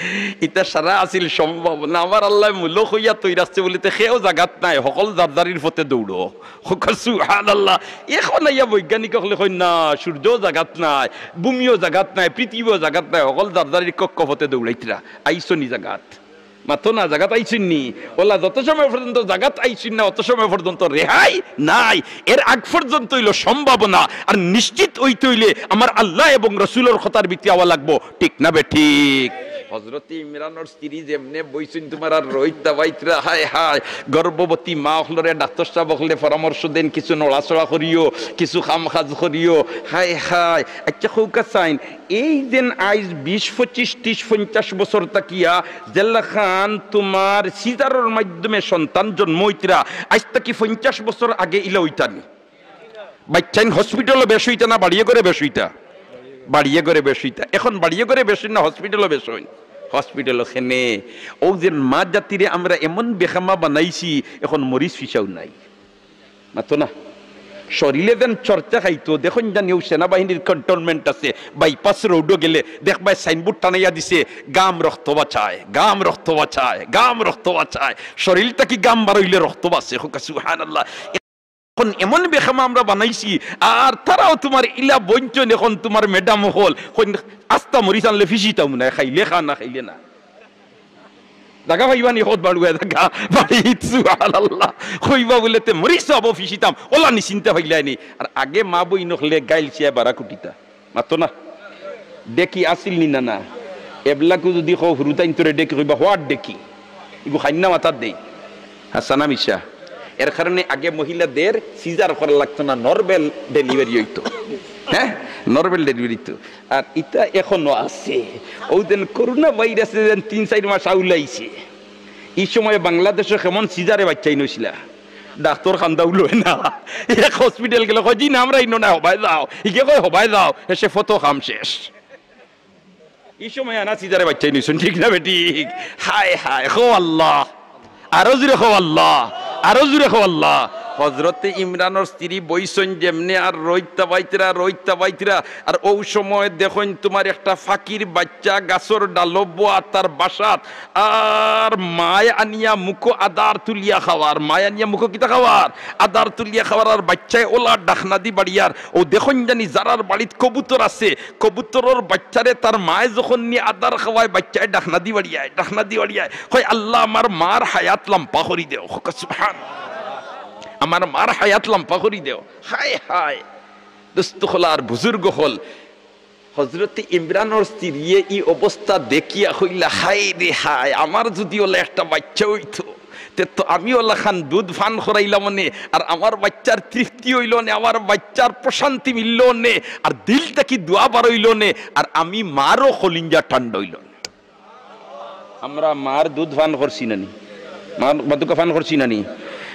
ইতা সারা আছিল সম্ভাবনা। আমার আল্লায় মুলক অইয়া তৈরি রাখছে বুলিতে কেউ জাগাত নাই, হকল যার যারির পথে দৌড়ো। কউক্কা সুবহানাল্লাহ। এখন আইয়া বৈজ্ঞানিক অকলে কইন, "না, সূর্য জাগাত নাই, ভূমিও জাগাত নাই, পৃথিবীও জাগাত নাই, হকল যার যারির কক্ষপথে দৌড়াইতরা।" আইছো নি জাগাত? মাতো না, জাগাত আইছইন নি? অলা যত সময় পর্যন্ত জাগাত আইছইন না, অত সময় পর্যন্ত রেহাই নাই। এর আগ পর্যন্ত অইলো সম্ভাবনা। আর নিশ্চিত অইতে অইলে আমার আল্লাহ এবং রসুলর কথার ভিতরে আওয়া লাগবো, ঠিক না বেঠিক? হজরতে ইমরানর স্ত্রী যেমনে বইছইন, তুমার আর রইত দাবাইতরা, হায় হায়। গর্ভবতী মা অকলরে ডাক্তর সাব অকলে পরামর্শ দেইন, কিছু নড়াচড়া করিও, কিছু কাম কাজ করিও, হায় হায়। আচ্ছা, কউক্কা চাইন, এই যেন আইজ বিশ, পঁচিশ, ত্রিশ, পঞ্চাশ বছর থাকিয়া যেলাখান তুমার সিজারর মাধ্যমে সন্তান জন্ম অইতরা, আইজ থাকি পঞ্চাশ বছর আগে ইলা অইতা নি? বাইচ্চাইন হসপিটালো বেশ অইতা না বাড়িয়ে ঘরে বেশ অইতা? বাড়িয়ে ঘরে বেশ অইতা। এখন বাড়িয়ে ঘরে বেশ অইন না হসপিটালো বেশ অইন? হসপিটালো। কেনে? অউ যেন মা জাতিরে আমরা এমন বেখামা বানাইছি, এখন মরিচ পিসাও নাই। মাতো না। শরীলে যেন চর্চা খাইতো, দেখইন জানি অউ সেনাবাহিনীর ক্যান্টনমেন্ট আছে, বাইপাস রোডো গেলে দেখবায় সাইনবোর্ড টানাইয়া দিছে, "গাম রক্ত বাঁচায়, গাম রক্ত বাঁচায়, গাম রক্ত বাঁচায়।" শরীল থাকি গাম বারইলে রক্ত বাঁচে। কউক্কা সুবহানাল্লাহ। এখন এমন বেখামা আমরা বানাইছি, আর তারাও তুমার ইলা বইনছইন, এখন তুমার ম্যাডাম অকল কইন, "আস্তা মরিচ আনলে পিষিতাম না, খাইলে খা, না খাইলে না।" জাগা পাইবা নি, কত বাড়ুয়া জাগা, বাড়িত, সুবহানাল্লাহ। কইবা বুলে, "তে মরিচ আবো পিষিতাম, অলা নি চিন্তা পাইলায় নি।" আর আগে মা বইন অকলে গাইল ছিয়া বারা কুটিতা। মাতো না। ডেকি আছিল নি না, না? এবলাকু যুদি কও, হুরুতাইন্তরে ডেকি, কইবা, "What ডেকি?" ইগু খাইন্না মাতার দেই। হাছা না মিছা? এর কারণে আগে মহিলাদের সিজার করা লাগতো না, নরমাল ডেলিভারি অইতো। হ্যাঁ, নরমাল ডেলিভারি অইতো। আর ইতা এখনো আছে। অউ যেন করোনা ভাইরাসে যেন তিন চাইর মাস আউলাইছে, ই সময় বাংলাদেশো কেমন সিজারে বাইচ্চাইন অইছিলা? ডাক্তর কান্দাও লয় না। এক হসপিটাল গেলে কয়, "জি না, আমরা ইনো না, হবায় যাও।" ইগে কয়, "হবায় যাও।" হেষে ফতো কাম শেষ। ই সময় আনা সিজারে বাইচ্চাইন অইছইন, ঠিক না বেঠিক? হায় হায়, কও আল্লাহ। আরো জুরে কও আল্লাহ, আরো জুরে কও আল্লাহ। হজরতে ইমরানর স্ত্রী বইছইন যেমনে আর রইত দাবাইতরা, রইত দাবাইতরা। আর অউ সময় দেখইন তুমার একটা ফাকির বাইচ্চা গাছর ডালো বওয়া তার বাসাত, আর মায় আনিয়া মুখো আদার তুলিয়া খাওয়ার, মায় আনিয়া মুখো কিতা খাওয়ার? আদার তুলিয়া খাওয়ার। আর বাইচ্চায় অলা ডাকনা দি বাড়িয়ার। অউ দেখইন জানি যারার বাড়িত কবুতর আছে, কবুতরর বাইচ্চারে তার মায় যখন নি আদার খাওয়ায়, বাইচ্চায় ডাকনা দি বাড়িয়ায়, ডাকনা দি বাড়িয়ায়। কয়, "আল্লাহ, আমার মার হায়াত লাম্বা করি দেও।" কউক্কা সুবহান। "আমার মার হায়াত লাম্বা করি দেও।" হায় হায়। দোস্ত অকল আর বুজুর্গ অকল, হজরতে ইমরানর স্ত্রীয়ে ই অবস্থা দেখিয়া কইলা, "হায় রে হায়, আমার যুদি অলা একটা বাইচ্চা অইতো, তে তো আমি অলাখান দুধ পান করাইলাম অনে, আর আমার বাইচ্চার তৃপ্তি অইলো অনে, আমার বাইচ্চার প্রশান্তি মিললো অনে, আর দিল থাকি দোয়া বারইলো অনে, আর আমি মারও কলিঞ্জা ঠান্ডা অইলো অনে।" আমরা মার দুধ পান করছি না নি? মার, মাতুক্কা পান করছি না নি?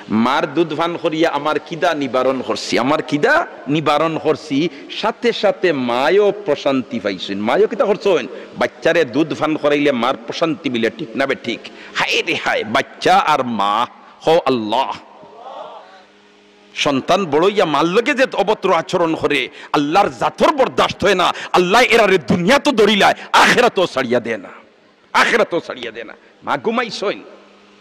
মার দুধ পান করিয়া আমার খিদা নিবারণ করছি, আমার খিদা নিবারণ করছি, সাথে সাথে মায়ও প্রশান্তি পাইছইন। মায়ও কিতা করছইন? বাইচ্চারে দুধ পান করাইলে মার প্রশান্তি মিলে, ঠিক না বেঠিক? হায় রে হায়, বাইচ্চা আর মা, কও আল্লাহ। সন্তান বড় অইয়া মার লগে যে অভদ্র আচরণ করে, আল্লার জাতর বরদাস্ত অয় না। আল্লায় এরারে দুনিয়াত ধরিলায়, আখেরাতও ছাড়িয়া দেয় না, আখেরাতও ছাড়িয়া দেয় না। মা ঘুমাইছইন,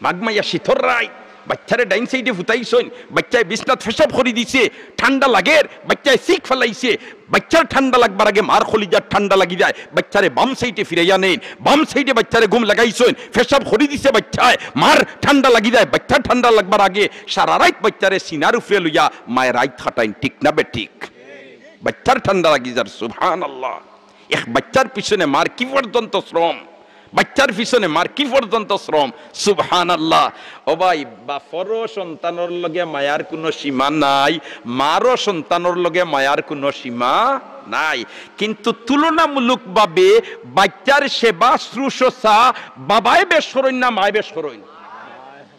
মা ঘুমাইয়া শীতর রাইত, বাইচ্চারে ডাইন সাইডে ফুতাইছইন, বাইচ্চায় বিছনাত পেশাব করি দিছে, ঠান্ডা লাগের, বাইচ্চায় ছিক ফালাইছে, বাইচ্চার ঠান্ডা লাগবার আগে মার কলিজার ঠান্ডা লাগি যায়, বাইচ্চারে বাম সাইডে ফিরাইয়া নেইন, বাম সাইডে বাইচ্চারে ঘুম লাগাইছইন, পেশাব করি দিছে বাইচ্চায়, মার ঠান্ডা লাগি যায়, বাইচ্চার ঠান্ডা লাগবার আগে সারা রাইত বাইচ্চারে সিনার উপরে লইয়া মায় রাইত কাটাইন, ঠিক না বেঠিক? বাইচ্চার ঠান্ডা লাগি যার, সুবহানাল্লাহ। এক বাইচ্চার পিছনে মার কি পর্যন্ত শ্রম, বাচ্চার পিছনে মার কি পর্যন্ত শ্রম! সুবহানাল্লাহ। ও ভাই, বাপরও সন্তানর লগে মায়ার কুনু সীমা নাই, মারও সন্তানর লগে মায়ার কুনু সীমা নাই। কিন্তু তুলনামূলকভাবে বাচ্চার সেবা শুশ্রূষা বাবায় বেশ করইন না মায় বেশ করইন?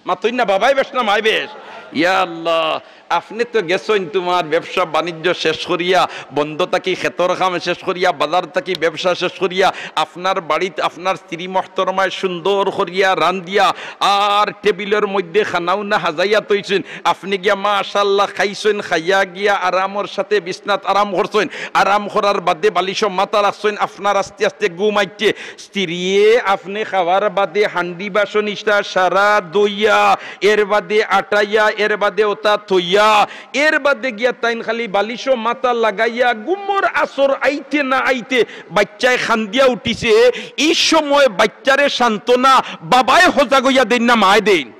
মাতইন না, বাবায় বেশ না মায় বেশ? ইয়া আল্লাহ, আপনে তো গেছইন তুমার ব্যবসা বাণিজ্য শেষ করিয়া, বন্দো থাকি খেতর কাম শেষ করিয়া, বাজার থাকি ব্যবসা শেষ করিয়া, আপনার বাড়িত আপনার স্ত্রী মহতরমায় সুন্দর করিয়া রান্দিয়া আর টেবিলর মধ্যে খানাউনা হাজাইয়া থইছইন। আপনে গিয়া মাশাআল্লাহ খাইছইন, খাইয়া গিয়া আরামর সাথে বিছনাত আরাম করছইন। আরাম করার বাদে বালিশো মাথা রাখছইন, আপনার আস্তে আস্তে ঘুম আইছে। স্ত্রীয়ে আপনে খাওয়ার বাদে হান্ডি বাসন ইতা সারা ধইয়া, এর বাদে আটাইয়া, এর বাদে ওতা থইয়া, এর বাদে গিয়া তাইন খালি বালিশো মাথা লাগাইয়া ঘুমর আসর আইতে না আইতে বাচ্চায় কান্দিয়া উঠিছে। ই সময় বাচ্চারে সান্ত্বনা বাবায় সজাগ অইয়া দেইন না মায় দেইন?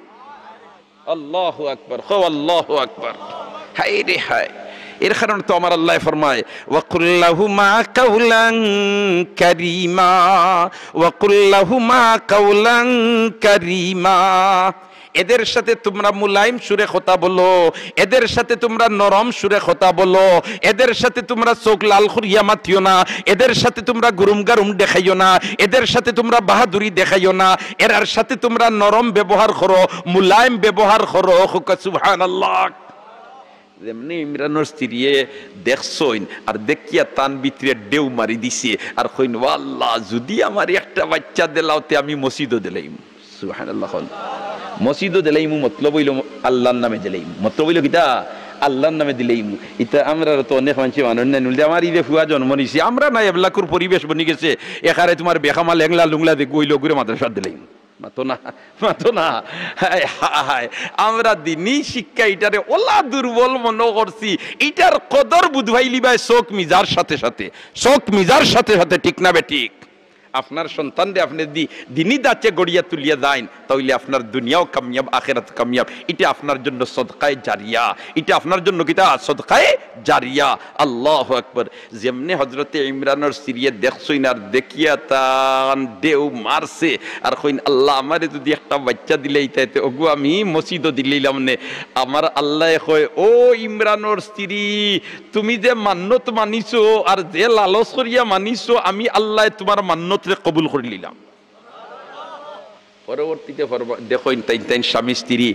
আল্লাহু আকবার, কও আল্লাহু আকবার। হায় রে হায়। এর কারণে তো আমার আল্লায় ফরমায়, "ওয়াকুল লাহুমা কাওলান কারীমা, ওয়াকুল লাহুমা কাওলান কারীমা।" এদের সাথে তোমরা মুলায়েম সুরে কথা বলো, এদের সাথে তোমরা নরম সুরে কথা বলো, এদের সাথে তোমরা চোখ লাল করিয়া মাতিও না, এদের সাথে তোমরা গুরুম গারুম দেখাইও না, এদের সাথে তোমরা বাহাদুরি দেখাইও না, এরার সাথে তোমরা নরম ব্যবহার করো, মুলায়েম ব্যবহার করো। কউক্কা সুবহানাল্লাহ। যেমনে ইমরানর স্ত্রীয়ে দেখছইন আর দেখিয়া তান ভিতরে ঢেউ মারি দিছে আর কইন, "ও আল্লাহ, যুদি আমারে একটা বাচ্চা দিলাও তে আমি মসজিদো দিলাইমু।" সুবহানাল্লাহ। কইন, "মসজিদো দিলাইমু, মতলব অইলো আল্লাহর নামে দিলাইমু।" মতলব অইলো কিতা? আল্লাহর নামে দিলাইমু। ইতা আমরার তো অনেক মানষে মানইন না, নুলদে আমার ইবে ফুয়া জন্ম নিছে, আমরা না এবলাকুর পরিবেশ বনি গেছে, এখানে তুমার বেখামা লেংলা লুংলা দেখবো, অইলো গুরে মাদ্রাসাত দিলাইমু। মাতো না, মাতো না। হায়, হায়, হায়। আমরা দিনি শিক্ষা ইটারে ওলা দুর্বল মনো করছি। ইটার কদর বুঝবাইলিবায় চোখ মিজার সাথে সাথে, চোখ মিজার সাথে সাথে, ঠিক না বেঠিক? আপনার সন্তানরে আপনে দি-, দিনি দাচে গড়িয়া তুলিয়া যাইন, তাইলে আপনার দুনিয়াও কামিয়াব, আখেরাত কামিয়াব। ইটা আপনার জন্য সদকায়ে জারিয়া, ইটা আপনার জন্য কিতা? সদকায়ে জারিয়া। আল্লাহু আকবার। যেমনে হজরতে ইমরানর স্ত্রীয়ে দেখছইন আর দেখিয়া তান ঢেউ মারছে আর কইন, "আল্লাহ, আমারে যুদি একটা বাচ্চা দিলাইতায় তে ওগু আমি মসজিদো দিলাইলাম নে।" আমার আল্লায় কয়, "ও ইমরানর স্ত্রী, তুমি যে মান্নত মানিছো আর যে লালচ করিয়া মানিছো, আমি আল্লায় তুমার মান্নতরে কবুল করিলিলাম।" পরবর্তীতে ফরমা-, দেখইন তাইন, তাইন স্বামী স্ত্রী,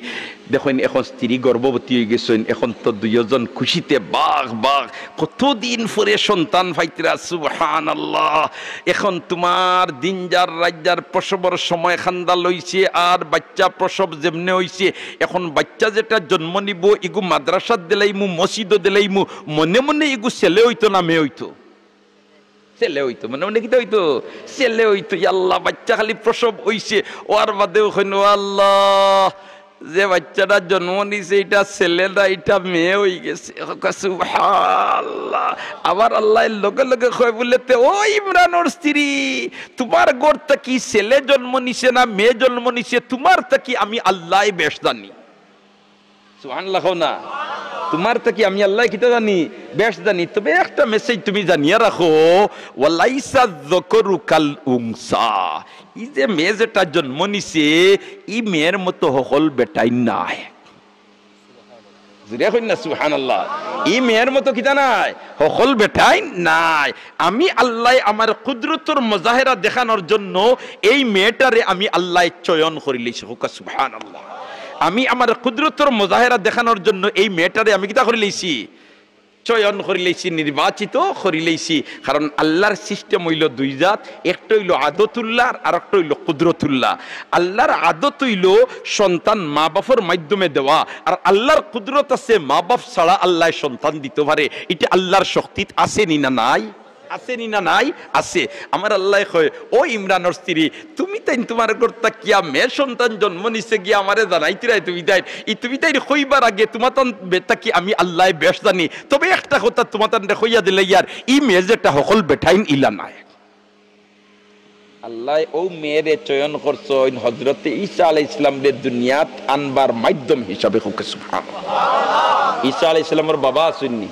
দেখইন এখন স্ত্রী গর্ভবতী অইগেছইন, এখন তো দুইওজন খুশিতে বাঘ বাঘ, কতদিন পরে সন্তান পাইতরা, সুবহানাল্লাহ। এখন তুমার দিন যার রাইত যার প্রসবর সময় খান্দা লইছে, আর বাচ্চা প্রসব যেমনে অইছে, এখন বাচ্চা যেটা জন্ম নিবো, ইগু মাদ্রাসাত দিলাইমু, মসজিদো দিলাইমু, মনে মনে ইগু ছেলে অইতো না মেয়ে অইতো? ছেলে অইতো, মনে মনে কিতা অইতো? ছেলে অইতো। ইয়া আল্লাহ, বাচ্চা খালি প্রসব অইছে, অওয়ার বাদেউ কইন, "ও আল্লাহ, যে বাচ্চাটা জন্ম নিছে, ইটা ছেলে না, ইটা মেয়ে অইগেছে।" কউক্কা সুবহানাল্লাহ। আবার আল্লায় লগে লগে কয় বুলে, "তে ও ইমরানর স্ত্রী, তুমার ঘর থাকি ছেলে জন্ম নিছে না মেয়ে জন্ম নিছে, তুমার থাকি আমি আল্লায় বেশ জানি।" সুবহানাল্লাহ কও না? তুমার থাকি আমি আল্লায় কিতা জানি? বেশ জানি। তবে একটা message তুমি জানিয়া রাখো, "ওয়ালাইসা যকরু কাল উনসা।" ই যে মেয়ে যেটা জন্ম নিছে, ই মেয়ের মতো হকল বেটাইন নায়। জুরে কইন না সুবহানাল্লাহ। ই মেয়ের মতো কিতা নায়? হকল বেটাইন নায়। আমি আল্লায় আমার কুদরতর মুজাহেরা দেখানোর জন্য এই মেয়েটারে আমি আল্লায় চয়ন করিলাইছি। কউক্কা সুবহানাল্লাহ। আমি আমার কুদরতর মুজাহেরা দেখানোর জন্য এই মেয়েটারে আমি কিতা করিলাইছি? চয়ন করিলাইছি, নির্বাচিত করিলাইছি। কারণ আল্লাহর system অইলো দুই জাত, একটা অইলো আদতুল্লাহ আর আরেকটা অইলো কুদরতুল্লাহ। আল্লাহর আদত অইলো সন্তান মা বাপর মাধ্যমে দেওয়া, আর আল্লাহর কুদরত আছে মা বাপ ছাড়া আল্লায় সন্তান দিতো পারে। ইটা আল্লাহর শক্তিত আছে নি না নাই? আছে নি না নাই? আছে। আমার আল্লায় কয়, "ও ইমরানর স্ত্রী, তুমি তাইন তুমার ঘর থাকিয়া মেয়ে সন্তান জন্ম নিছে গিয়া আমারে জানাইতিরায় তুমি তাইন। ই তুমি তাইন কইবার আগে তুমাতান বে-, থাকি আমি আল্লায় বেশ জানি। তবে একটা কথা তুমাতানরে কইয়া দিলাইয়ার, ই মেয়ে যেটা হকল বেটাইন ইলা নায়।" আল্লায় অউ মেয়েরে চয়ন করছইন হজরতে ঈসা আলাইহিস সালামরে দুনিয়াত আনবার মাধ্যম হিসাবে। কউক্কা সুবহানাল্লাহ। ঈসা আলাইহিস সালামর বাবা আছইন নি?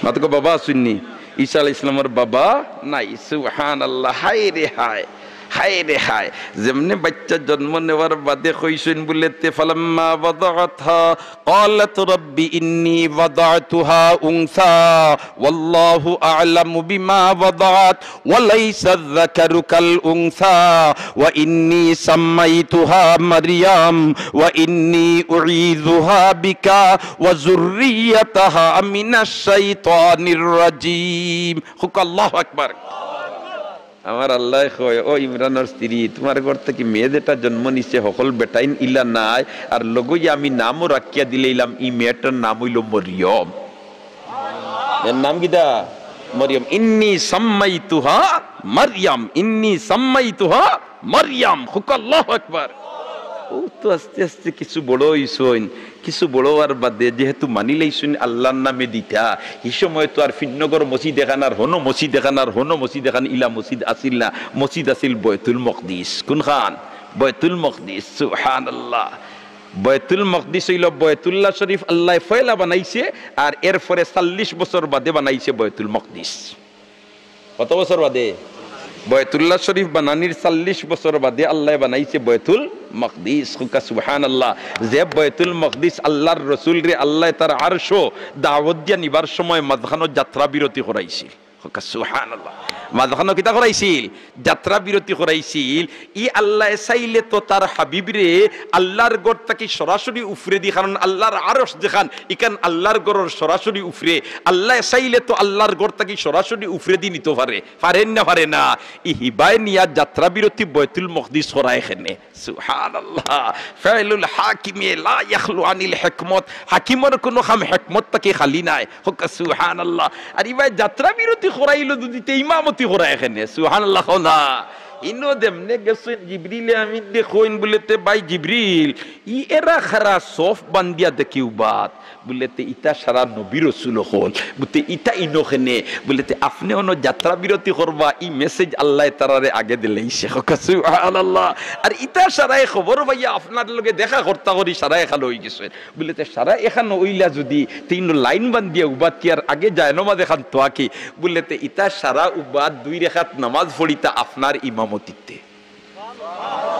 মাতো কও, বাবা আছইন নি? ঈসা আলাইহিস সালামর বাবা নাই। সুবহানাল্লাহ। হায় রে হায়। আয় রে হায়, যেমনে বাচ্চা জন্ম নেওয়ার বাদে কইছইন বুলেতে, "ফালাম্মা ওয়াদাআতহা ক্বালাত রাব্বি ইন্নী ওয়াদাতুহা উনসা, ওয়াল্লাহু আ'লামু বিমা ওয়াদাআত, ওয়া লাইসা যাকারু কাল উনসা, ওয়া ইন্নী সাম্মাইতুহা মারইয়াম, ওয়া ইন্নী উঈযুহা বিকা ওয়া যুররিয়াতাহা মিনাশ শাইতানির রাজীম।" কউক্কা আল্লাহু আকবার। আমার আল্লায় কয়, "ও ইমরানর স্ত্রী, তুমার ঘর থাকি মেয়ে যেটা জন্ম নিছে, হকল বেটাইন ইলা নায়, আর লগইয়া আমি নামও রাখিয়া দিলাইলাম, ই মেয়েটার নাম অইলো মরিয়ম।" এর নাম কিতা? মরিয়ম। "ইন্নী সাম্মাইতুহা মারইয়াম, ইন্নী সাম্মাইতুহা মারইয়াম।" কউক্কা আল্লাহু আকবার। অউ তো আস্তে আস্তে কিছু বড় অইছইন, কিছু বড় অওয়ার বাদে যেহেতু মানিলাইছইন আল্লার নামে দিতা, হি সময় তো আর ফিন্নগর মসজিদ এখান আর হনো মসজিদ এখান আর হনো মসজিদ এখান ইলা মসজিদ আছিল না, মসজিদ আছিল বয়তুল মকদিস। কুনখান? বয়তুল মকদিস। সুবহানাল্লাহ। বয়তুল মকদিস অইলো বয়তুল্লাহ শরীফ আল্লায় ফয়লা বানাইছে, আর এরপরে চাল্লিশ বছর বাদে বানাইছে বয়তুল মকদিস। কত বছর বাদে? বয়তুল্লাহ শরীফ বানানির চাল্লিশ বছর বাদে আল্লায় বানাইছে বয়তুল মকদিস। কউক্কা সুবহানাল্লাহ। যে বয়তুল মকদিস আল্লার রসুলরে আল্লায় তার আরশো দাওয়াত দিয়া নিবার সময় মাঝখানো যাত্রা বিরতি করাইছিল। কউক্কা সুবহানাল্লাহ। মাঝখানো কিতা করাইছিল? যাত্রা বিরতি করাইছিল। ই আল্লায় চাইলে তো তার হাবিবরে আল্লার ঘর থাকি সরাসরি উফরেদি, কারণ আল্লার আরশ যেখান, ইখান আল্লার ঘরর সরাসরি উফরে। আল্লায় চাইলে তো আল্লার ঘর থাকি সরাসরি উফরেদি নিতো পারে, পারেন না, পারে না? ই হিবায় নিয়া যাত্রা বিরতি বয়তুল মকদিস করায় কেনে। সুবহানাল্লাহ। ফেলুল হাকিমে লা ইয়াখলু আনিল হিকমত, হাকিমর কুনু কাম হিকমত থাকি খালি নায়। কউক্কা সুবহানাল্লাহ। আর ইবায় যাত্রা বিরতি করাইলো যুদি, তে ইমামতি করায় কেনে। সুবহানাল্লাহ কও না। ইনো যেমনে গেছইন জিবরিলে আমিনরে কইন বুলেতে, "ভাই জিবরিল, ই এরা খারা সফ বান্দিয়া দেখিও বাত।" বুলেতে, "ইতা সারা নবী রসুল অকল।" বুলতে, "ইতা ইনো কেনে?" বুলেতে, "আপনে অনো যাত্রা বিরতি করবা, ই message আল্লায় তারারে আগে দিলাইছে।" কউক্কা সুবহানাল্লাহ। আর ইতা সারায় খবর পাইয়া আপনার লগে দেখা করতা করি সারায় খালো অইগেছে। বুলেতে, "সারা এখান অইলা যুদি, তে ইনো লাইন বান্দিয়া উবাত কি আর আগে যায় নমাজ এখান তোয়া কি?" বুলেতে, "ইতা সারা উবাত দুই রেখাত নামাজ পড়িতা আপনার ইমামতিতে।"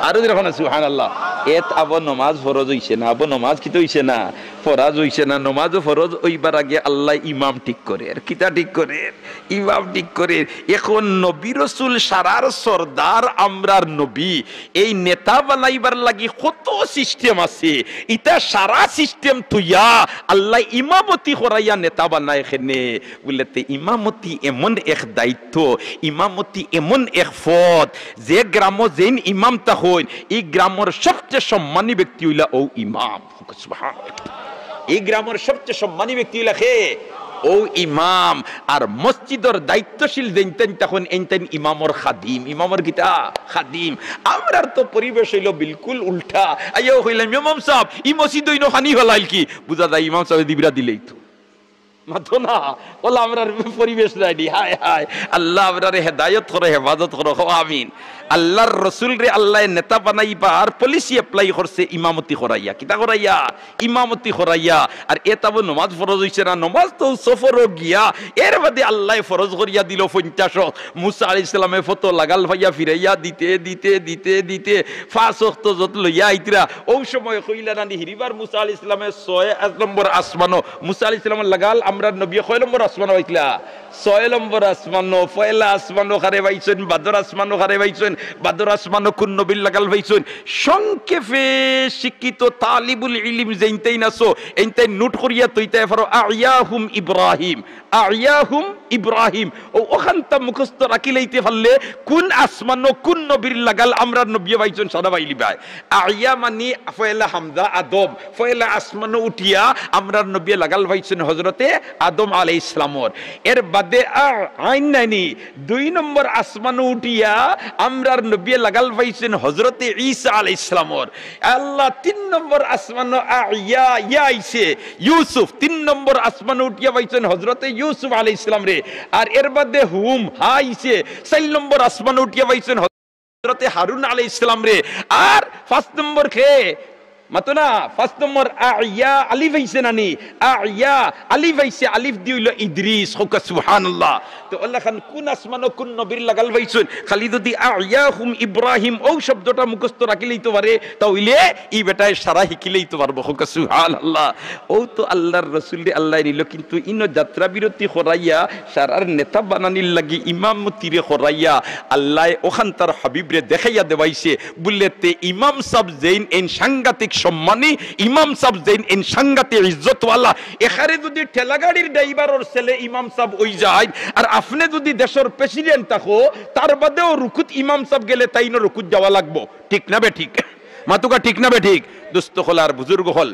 আরো যেরকম সুবহানাল্লাহ। এত আবো নমাজ ফরজ অইছে না, আবো নমাজ কিতা অইছে না? ফরজ অইছে না। নমাজও ফরজ অইবার আগে আল্লায় ইমাম ঠিক করের। কিতা ঠিক করের? ইমাম ঠিক করের। এখন নবী রসুল সারার সর্দার আমরার নবী, এই নেতা বানাইবার লাগি কত system আছে। ইতা সারা system থইয়া আল্লায় ইমামতি করাইয়া নেতা বানায় কেনে। বুলেতে ইমামতি এমন এক দায়িত্ব, ইমামতি এমন এক পদ, যে গ্রামো যেইন ইমাম থাকইন, ই গ্রামর সবচেয়ে সম্মানী ব্যক্তি অইলা অউ ইমাম। সুবহানাল্লাহ। ই গ্রামর সবচেয়ে সম্মানী ব্যক্তি অইলা কে? অউ ইমাম। আর মসজিদর দায়িত্বশীল যেইনতাইন থাকইন, এইনতাইন ইমামর খাদিম। ইমামর কিতা? খাদিম। আমরার তো পরিবেশ অইলো বিলকুল উল্টা। আইয়াউ কইলাম, "ইমাম সাব, ই মসজিদ অইন খানি ফালাইল কি?" বুঝা যায় ইমাম সাবে দিবরা দিলাইতো। মাতো না, অলা আমরার পরিবেশ নায়নি। হায় হায়, আল্লাহ আমরারে হেদায়ত করো, হেফাজত করো, কও আমিন। আল্লার রসুলরে আল্লায় নেতা বানাইবার policy apply করছে ইমামতি করাইয়া। কিতা করাইয়া? ইমামতি করাইয়া। আর এত আবো নমাজ ফরজ অইছে না, নমাজ তো সফরো গিয়া, এর বাদে আল্লায় ফরজ করিয়া দিলো পঞ্চাশ ওয়াক্ত। মুসা আলাইহিস সালামে ফতো লাগাল পাইয়া ফিরাইয়া দিতে, দিতে, দিতে, দিতে, পাঁচ ওয়াক্ত যত লইয়া আইতরা, অউ সময় কইলা নানি হিরিবার মুসা আলাইহিস সালামে ছয় নম্বর আসমানো, মুসা আলাইহিস সালামর লাগাল আমরার নবীয়ে কয় নম্বর আসমানো পাইছলা? ছয় নম্বর আসমানো। পয়লা আসমানো কারে পাইছইন, বাদর আসমানো কারে পাইছইন, বাদর আসমানো কুন নবীর লাগাল পাইছইন। সংক্ষেপে শিক্ষিত তালিবুল ইলিম যেইনতাইন আছো, এইনতাইন note করিয়া থইতায় পারো, আইয়াহুম ইব্রাহিম, আইয়াহুম ইব্রাহিম। অউ অখানতা মুখস্থ রাখিলাইতে পারলে কুন আসমানো কুন নবীর লাগাল আমরার নবীয়ে পাইছইন সারা পাইলিবায়। আইয়া মানি পয়লা হামজা আদম, পয়লা আসমানো উঠিয়া আমরার নবীয়ে লাগাল পাইছইন হজরতে আদম আলাইহিস সালামর। এর বাদে আ-, আইন নায়নি, দুই নম্বর আসমানো উঠিয়া আমরার নবীয়ে লাগাল পাইছইন হজরতে ঈসা আলাইহিস সালামর। আল্লাহ, তিন নম্বর আসমানো আ-, ইয়া, ইয়া আইছে, ইউসুফ, তিন নম্বর আসমানো উঠিয়া পাইছইন হজরতে ইউসুফ আলাইহিস সালামরে। আর এর বাদে হুম, হা আইছে, চাইর নম্বর আসমানো উঠিয়া পাইছইন হজরতে হারুন আলাইহিস সালামরে। আর পাঁচ নম্বর কে? মাতো না, পাঁচ নম্বর আ ইয়া আলিফ আইছে না নি? আ ইয়া আলিফ আইছে, আলিফ দি অইলো ইদ্রিস। কউক্কা সুবহানাল্লাহ। তে অলাখান কুন আসমানো কুন নবীর লাগাল পাইছইন? খালি যুদি আ ইয়াহুম ইব্রাহিম অউ শব্দটা মুখস্থ রাখিলাইতো পারে, তা অইলে ই বেটায় সারা হিকিলাইতো পারবো। কউক্কা সুবহানাল্লাহ। অউ তো আল্লার রসুলরে আল্লায় নিলো, কিন্তু ইনো যাত্রা বিরতি করাইয়া, সারার নেতা বানানির লাগি ইমামতিরে করাইয়া, আল্লায় অখানতার হাবিবরে দেখাইয়া দেওয়াইছে। বুলে তে ইমাম সাব যেইন এইন সাংঘাতিক সম্মানী, ইমাম সাব যেইন এইন সাংঘাতিক ইজ্জতওয়ালা, এখারে যুদি ঠেলাগাড়ির ড্রাইভারর ছেলে ইমাম সাব অইযায়, আর আপনে যুদি দেশর প্রেসিডেন্ট থাকো, তার বাদেও রুকুত ইমাম সাব গেলে তাইনও রুকুত যাওয়া লাগবো। ঠিক না বেঠিক? মাতুক্কা ঠিক না বেঠিক? দোস্ত অকল আর বুজুর্গ অকল,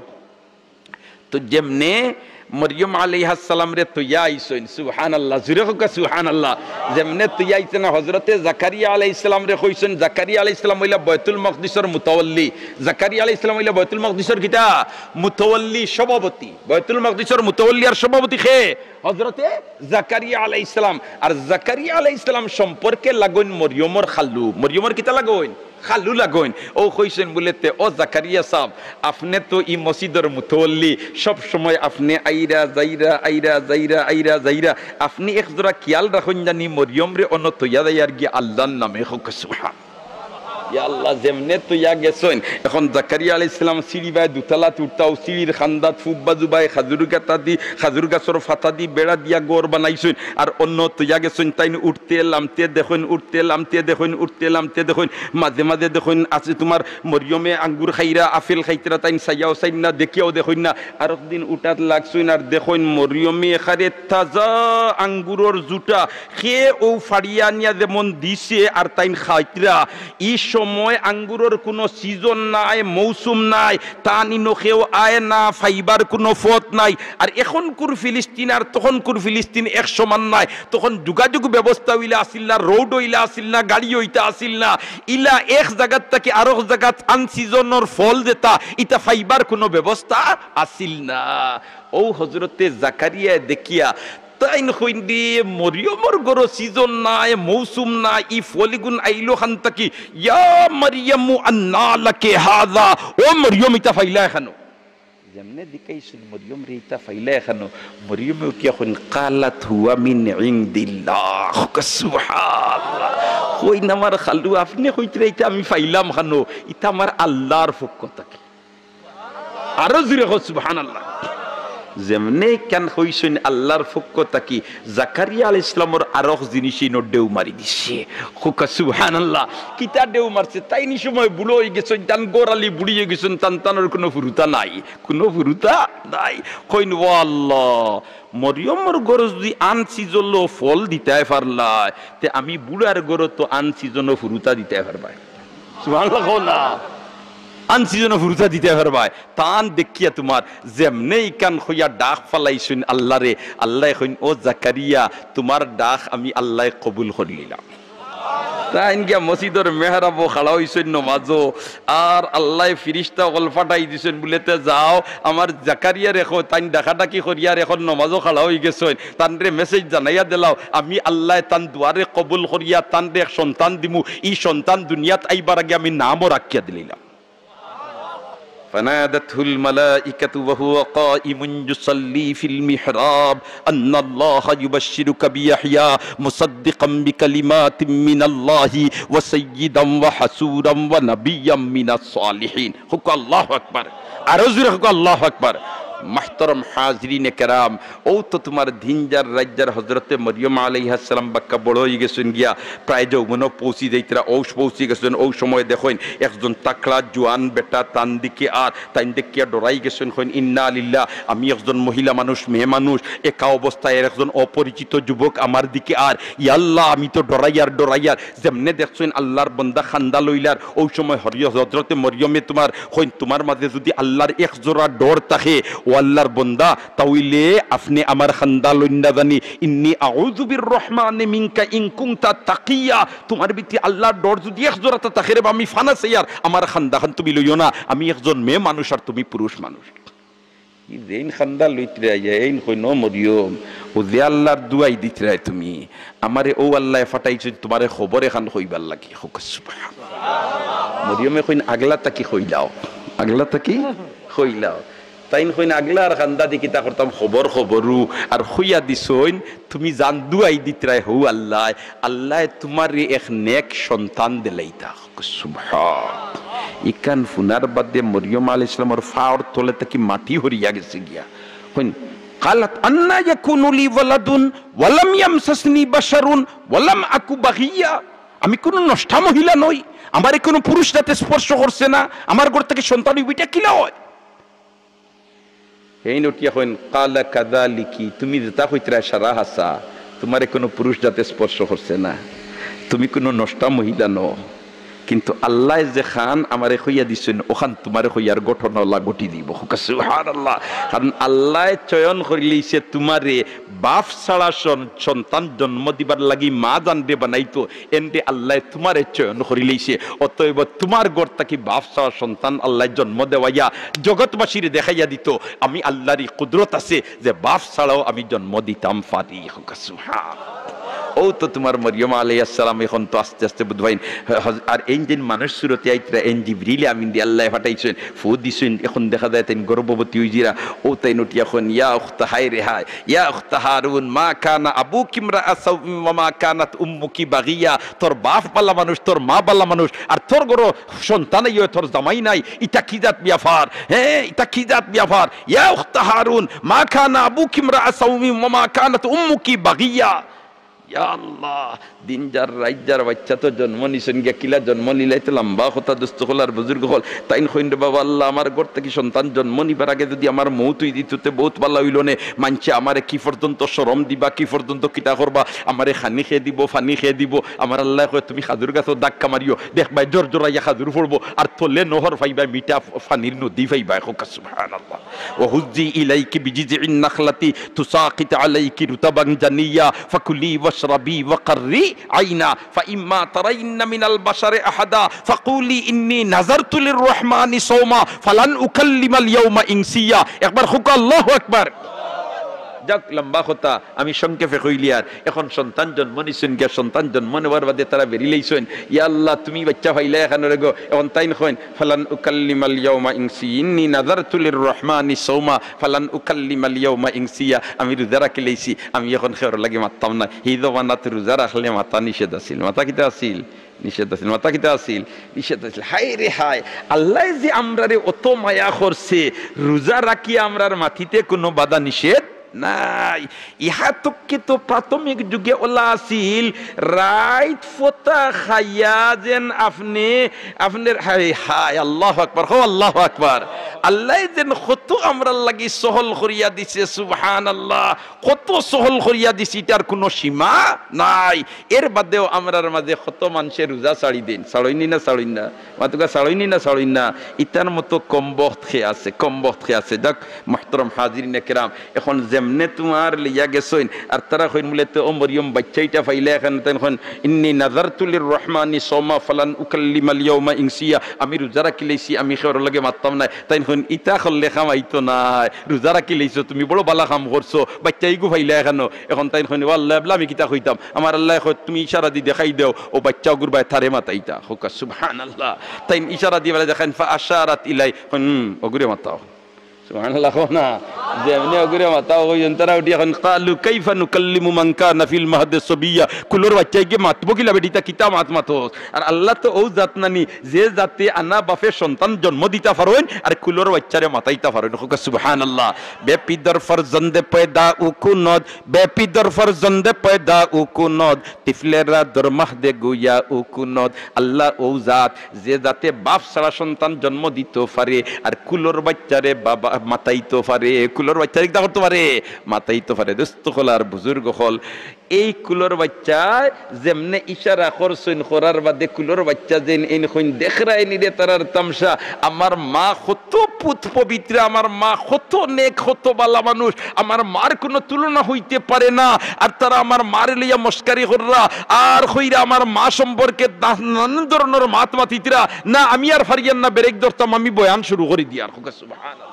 তো যেমনে মরিয়ম আলাইহাস সালামরে তইয়া আইছইন, সুবহানাল্লাহ, জুরে কউক্কা সুবহানাল্লাহ। যেমনে তইয়া আইছইন না, হজরতে জাকারিয়া আলাইহিস সালামরে কইছইন, জাকারিয়া আলাইহিস সালাম অইলা বায়তুল মাকদিসর মুতাওয়াল্লি। জাকারিয়া আলাইহিস সালাম অইলা বায়তুল মাকদিসর কিতা? মুতাওয়াল্লি, সভাপতি। বায়তুল মাকদিসর মুতাওয়াল্লি আর সভাপতি কে? হজরতে জাকারিয়া আলাইহিস সালাম। আর জাকারিয়া আলাইহিস সালাম সম্পর্কে লাগইন মরিয়মর খালু। মরিয়মর কিতা লাগইন? খালু লাগইন। অউ কইছইন বুলে তে, "ও জাকারিয়া সাব, আপনে তো ই মসজিদর মুতাওয়াল্লি, সব সময় আপনে আইরা যাইরা, আইরা যাইরা, আইরা যাইরা, আপনে এক জুড়া খিয়াল রাখইন জানি মরিয়মরে অনো তইয়া যাইয়ার গিয়া আল্লার নামে।" কউক্কা সুবহান। ইয়া আল্লাহ, যেমনে তইয়া গেছইন, এখন জাকারিয়া আলাইহিস সালাম সিঁড়ি বায় দুতলাত উঠতা, অউ সিঁড়ির কান্দাত ফুব্বা জুবায় খাজুর গাছাদি, খাজুর গাছর ফাতাদি বেড়া দিয়া ঘর বানাইছইন, আর অনো তইয়া গেছইন, তাইন উঠতে লামতে দেখইন, উঠতে লামতে দেখইন, উঠতে লামতে দেখইন, মাঝে মাঝে দেখইন আছে তুমার মরিয়মে আঙ্গুর খাইরা, আপেল খাইতরা, তাইন চাইয়াও চাইন না, দেখিয়াও দেখইন না। আরক দিন উঠাত লাগছইন আর দেখইন মরিয়মে এখারে তাজা আঙ্গুরর জুটা কে অউ ফাড়িয়া আনিয়া যেমন দিছে আর তাইন খাইতরা। ই সময় আঙ্গুরর কুনু সিজন নাই, মৌসুম নাই, তান ইনো কেউ আয় না, ফাইবার কুনু পথ নাই। আর এখনকুর ফিলিস্তিন আর তখনকুর ফিলিস্তিন এক সমান নায়। তখন যোগাযোগ ব্যবস্থা অইলা আছিল না, রোড অইলা আছিল না, গাড়ি অইতা আছিল না। ইলা এক জাগাত থাকি আরক জাগাত আনসিজনর ফল যেতা, ইতা ফাইবার কুনু ব্যবস্থা আছিল না। অউ হজরতে জাকারিয়ায় দেখিয়া তাইন কইন দে, মরিয়মর ঘরো সিজন নাই, মৌসুম নাই, ই ফল ইগুন আইলো কান থাকি? ইয়া মরিয়মু আন্না লাকি হাযা, ও মরিয়ম, ইতা ফাইলায় কানো? যেমনে জিকাইছইন মরিয়মরে, ইতা ফাইলায় কানো? মরিয়মে উঠিয়া কইন, "ক্বালাত হুয়া মিন ইনদিল্লাহ।" কউক্কা সুবহানাল্লাহ। কইন, "আমার খালু, আপনে কইতরা ইতা আমি ফাইলাম কানো? ইতা আমার আল্লার পক্ষ থাকি।" আরো জুরে কও, সুবহানাল্লাহ। যেমনে ইখান কইছইন আল্লার পক্ষ থাকি, জাকারিয়া আলাইহিস সালামর আরক জিনিসে ইনো ঢেউ মারি দিছে। কউক্কা সুবহানাল্লাহ। কিতা ঢেউ মারছে? তাইন ই সময় বুড়া অইগেছইন, তান ঘরআলি বুড়ি অইগেছইন, তান তানর কুনু ফুরুতা নাই, কুনু ফুরুতা নাই। কইন, "ও আল্লাহ, মরিয়মর ঘরো যুদি আনসিজনর ফল দিতায় পারলায়, তে আমি বুড়ার ঘরো তো আনসিজনর ফুরুতা দিতায় পারবায়।" সুবহানাল্লাহ কও না। আনসিজনর ফুরুতা দিতায় পারবায়। তান দেখিয়া তুমার যেমনে ইখান কইয়া ডাক ফালাইছইন আল্লারে, আল্লায় কইন, "ও জাকারিয়া, তুমার ডাক আমি আল্লায় কবুল করিলিলাম।" তাইন গিয়া মসজিদর মেহরাবো খাড়া অইছইন নমাজো, আর আল্লায় ফিরিস্তা অকল পাঠাই দিছইন বুলে, "তে যাও, আমার জাকারিয়ারে কও, তাইন ডাকাডাকি করিয়ার এখন নমাজো খাড়া অইগেছইন, তানরে মেসেজ জানাইয়া দিলাও, আমি আল্লায় তান দোয়ারে কবুল করিয়া তানরে এক সন্তান দিমু, ই সন্তান দুনিয়াত আইবার আগে আমি নামও রাখিয়া দিলিলাম।" فنادته الملائكة وهو قائم يصلي في المحراب أن الله يبشرك بيحيى مصدقا بكلمات من الله وسيدا وحصورا ونبيا من الصالحين। কউক্কা আল্লাহু আকবার। আরো জুরে কউক্কা আল্লাহু আকবার। মুহতারাম হাজিরিনে কেরাম, অউ তো তুমার দিন যার রাইত যার হজরতে মরিয়ম আলাইহাস সালাম বাক্কা বড় অইগেছইন গিয়া, প্রায় যৌবনো পৌঁছি যাইতরা, অউ পৌঁছি গেছইন। অউ সময় দেখইন একজন তাকড়া জোয়ান বেটা তান দিকে আর তাইন দেখিয়া ডরাই গেছইন, কইন, "ইন্না লিল্লাহ, আমি একজন মহিলা মানুষ, মেয়ে মানুষ, একা অবস্থায় এর একজন অপরিচিত যুবক আমার দিকে আর, ইয়াল্লাহ, আমি তো ডরাইয়ার, ডরাইয়ার।" যেমনে দেখছইন আল্লার বন্দা কান্দা লইলার, অউ সময় হরি-, হজরতে মরিয়মে তুমার কইন, "তুমার মাঝে যুদি আল্লার এক জোড়া ডর থাকে, ও আল্লার বন্দা, তা অইলে আপনে আমার কান্দা লইন না জানি, ইন্নী আউযু বির রহমানি মিনকা ইন কুনতা তাকিয়্যা, তুমার ভিতরে আল্লার ডর যুদি এক জোড়াতা থাকে রে বা, আমি ফানা চাইয়ার, আমার কান্দাখান তুমি লইও না, আমি একজন মেয়ে মানুষ আর তুমি পুরুষ মানুষ।" ই যেইন কান্দা লইতরা আইয়া, এইন কইন, "ও মরিয়ম, অউ যে আল্লার দুয়াই দিতরায় তুমি, আমারে অউ আল্লায় ফাটাইছইন তুমারে খবর এখান কইবার লাগি।" কউক্কা সুবহানাল্লাহ। মরিয়মে কইন, "আগলা থাকি কইলাও।" আগলা থাকি কইলাও। তাইন কইন, "আগলার কান্দাদি কিতা করতাম, খবর খবরু।" আর কইয়া দিছইন, "তুমি জান দুয়াই দিতরায় হউ আল্লায়, আল্লায় তুমারে এক নেক সন্তান দিলাইতা।" সুবহান। ইখান হুনার বাদে মরিয়ম আলাইহিস সালামর পাওর তলে থাকি মাটি হরিয়া গেছে গিয়া। কইন, "কালাত আন্না ইয়াকুনু লি ওয়ালাদুন ওয়ালাম ইয়ামসাসনি বাশারুন ওয়ালাম আকু বাগিয়া।" আমি কুনু নষ্টা মহিলা নই, আমারে কুনু পুরুষ জাতে স্পর্শ করছে না, আমার ঘর থাকি সন্তান অইবো, ইটা কিলা অয়? হেইন উঠিয়া কইন, "কালা কাযালিকি, তুমি যেতা কইতরায় সারা হাছা, তুমারে কুনু পুরুষ জাতে স্পর্শ করছে না, তুমি কুনু নষ্টা মহিলা নও, কিন্তু আল্লায় যেখান আমারে কইয়া দিছইন, অখান তুমারে কইয়ার ঘটনাওলা ঘটি দিবো।" কউক্কা সুবহানাল্লাহ। কারণ আল্লায় চয়ন করিলাইছে তুমারে বাপ ছাড়া সন-, সন্তান জন্ম দিবার লাগি মা জানরে বানাইতো, এনরে আল্লায় তুমারে চয়ন করিলাইছে। অতএব তুমার ঘর থাকি বাপ ছাড়া সন্তান আল্লায় জন্ম দেওয়াইয়া জগৎবাসীরে দেখাইয়া দিতো, আমি আল্লার ই কুদরত আছে যে বাপ ছাড়াও আমি জন্ম দিতাম পারি। কউক্কা সুবহান। অউ তো তুমার মরিয়ম আলাইহিস সালাম অখন তো আস্তে আস্তে বুধবাইন, হজ-, আর এইন যেইন মানুষ সুরতে আইতরা, এইন জিবরিলে আমিনরে আল্লায় পাঠাইছইন, ফু দিছইন, অখন দেখা যায় তাইন গর্ভবতী অইযিরা। অউ তাইন উঠিয়া কইন, "ইয়া উখতা, হায় রে হায়, ইয়া উখতা হারুন, মা কানা আবুকি ইমরাআ সাউইন ওয়া মা কানাত উম্মুকি বাগিয়া।" তোর বাপ বালা মানুষ, তোর মা বালা মানুষ, আর তোর ঘরো সন্তান আইও, তোর জামাই নাই, ইটা কি জাত ব্যাপার? হে, ইটা কি জাত ব্যাপার? ইয়া উখতা হারুন, মা কানা আবুকি ইমরাআ সাউইন ওয়া মা কানাত উম্মুকি বাগিয়া। ইয়া আল্লাহ, দিন যার রাইত যার বাইচ্চা তো জন্ম নিছইন গিয়া, কিলা জন্ম নিলা, ইতা লাম্বা কথা দোস্ত অকল আর বুজুর্গ অকল। তাইন কইন, "রে বাবা আল্লাহ, আমার ঘর থাকি সন্তান জন্ম নিবার আগে যুদি আমার মউত অইযিতো তে বউত বালা অইলো নে, মাইনষে আমারে কি পর্যন্ত শরম দিবা, কি পর্যন্ত কিতা করবা, আমারে খানি কে দিবো, ফানি কে দিবো।" আমার আল্লায় কয়, "তুমি খাজুর গাছো ধাক্কা মারিও, দেখবায় জরজরাইয়া খাজুর পড়বো, আর তলে নহর পাইবায় মিঠা ফানির নদী পাইবায়।" কউক্কা সুবহানাল্লাহ। "ওয়া হুজ্জি ইলাইকি বিজিযইন নাখলাতি তুসাকিত আলাইকি রুতাবান জানিয়া, ফাকুলি ওয়াশরাবি ওয়া কাররি আইনা, ফাইম্মা তারাইন্না মিনাল বাশারি আহাদা, ফাকুলি ইন্নী নাযারতু লির রহমানি সাওমা, ফালান উকাল্লিমাল ইয়াওমা ইনসিয়া।" একবার কউক্কা আল্লাহু আকবার। যাউক, লাম্বা কথা, আমি সংক্ষেপে কইলিয়ার। অখন সন্তান জন্ম নিছইন গিয়া, সন্তান জন্ম নেওয়ার বাদে তারা বেরিলাইছইন, "ইয়া আল্লাহ, তুমি বাইচ্চা পাইলায় কেনে রে গো।" অখন তাইন কইন, "ফালান উকাল্লিমাল ইয়াওমা ইনসিয়া, ইন্নী নাযারতু লির রহমানি সাওমা, ফালান উকাল্লিমাল ইয়াওমা ইনসিয়া।" আমি রোজা রাখিলাইছি, আমি অখন কেউর লগে মাততাম নায়। হি জমানাত রোজা রাখলে মাতা নিষেধ আছিল। মাতা কিতা আছিল? নিষেধ আছিল। মাতা কিতা আছিল? নিষেধ আছিল। হায় রে হায়, আল্লায় যে আমরারে অত মায়া করছে, রোজা রাখিয়া আমরার মাতিতে কুনু বাধা নিষেধ নাই। ইহা তক্কে তো প্রাথমিক যুগে অলা আছিল, রাইত ফতা খাইয়া যেন আপনে, আপনে, হায় হায়, আল্লাহু আকবার, কও আল্লাহু আকবার। আল্লায় যেন কত আমরার লাগি সহল করিয়া দিছে, সুবহানাল্লাহ, কত সহল করিয়া দিছে, ইটার কুনু সীমা নাই। এর বাদেও আমরার মাঝে কত মানষে রোজা ছাড়ি দেইন, ছাড়ইন নি না ছাড়ইন না? মাতুক্কা ছাড়ইন নি না ছাড়ইন না? ইতার মতো কমবখত কে আছে, কমবখত কে আছে। যাউক, মুহতারাম হাজিরিনে কেরাম, অখন যেমনে তুমার লইয়া গেছইন, আর তারা কইন বুলে, "তে ও মরিয়ম, বাইচ্চা ইটা পাইলায় কেনে?" তাইন কইন, "ইন্নী নাযারতু লির রহমানি সাওমা ফালান উকাল্লিমাল ইয়াওমা ইনসিয়া।" আমি রোজা রাখিলাইছি, আমি কেউর লগে মাততাম নায়। তাইন কইন, "ইতা করলে কাম অইতো নায়, রোজা রাখিলাইছো তুমি, বড় বালা কাম করছো, বাইচ্চা ইগু পাইলায় কেনে?" অখন তাইন কইন, "ও আল্লাহ, এবলা আমি কিতা কইতাম?" আমার আল্লায় কয়, "তুমি ইশারা দি দেখাই দেও, অউ বাইচ্চা অগুর বায় তারে মাতাইতা।" কউক্কা সুবহানাল্লাহ। তাইন ইশারা দি বুলে দেখাইন, "ফাআশারাত ইলাই", কইন, "হুম, অগুরে মাতাও।" সুবহানাল্লাহ কও না। যেমনে অগুরে মাতাও কইছইন, তারা উঠিয়া কইন, "ক্বালু কাইফা নুকাল্লিমু মান কানা ফিল মাহদি সাবিয়্যা।" কুলর বাইচ্চায় গিয়া মাতবো কিলা বেটি, ইতা কিতা মাত মাতস? আর আল্লাহ তো অউ জাত নানি, যে জাতে আনা বাপে সন্তান জন্ম দিতা পারইন, আর কুলর বাইচ্চারে মাতাইতা পারইন। কউক্কা সুবহানাল্লাহ। بے پدر فرزند پیدا او کنود، بے پدر فرزند پیدا او کنود، طفل را در مهد گویا او کنود। আল্লাহ অউ জাত, যে জাতে বাপ ছাড়া সন্তান জন্ম দিতো পারে, আর কুলর বাইচ্চারে বাবা মাতাইতো পারে, কুলর বাইচ্চারে কিতা করতো পারে? মাতাইতো পারে। দোস্ত অকল আর বুজুর্গ অকল, এই কুলর বাইচ্চায় যেমনে ইশারা করছইন, করার বাদে কুলর বাইচ্চা যেইন এইন কইন, "দেখরায় নি রে তারার তামশা, আমার মা কত পুত পবিত্রা, আমার মা কত নেক, কত বালা মানুষ, আমার মার কুনু তুলনা অইতে পারে না।" আর তারা আমার মারে লইয়া মস্কারি কররা, আর কইরা আমার মা সম্পর্কে নানান ধরনর মাত মাতিতরা। না, আমি আর পারিয়ার না, ব্রেক ধরতাম, আমি বয়ান শুরু করি দিয়ার। কউক্কা সুবহানাল্লাহ।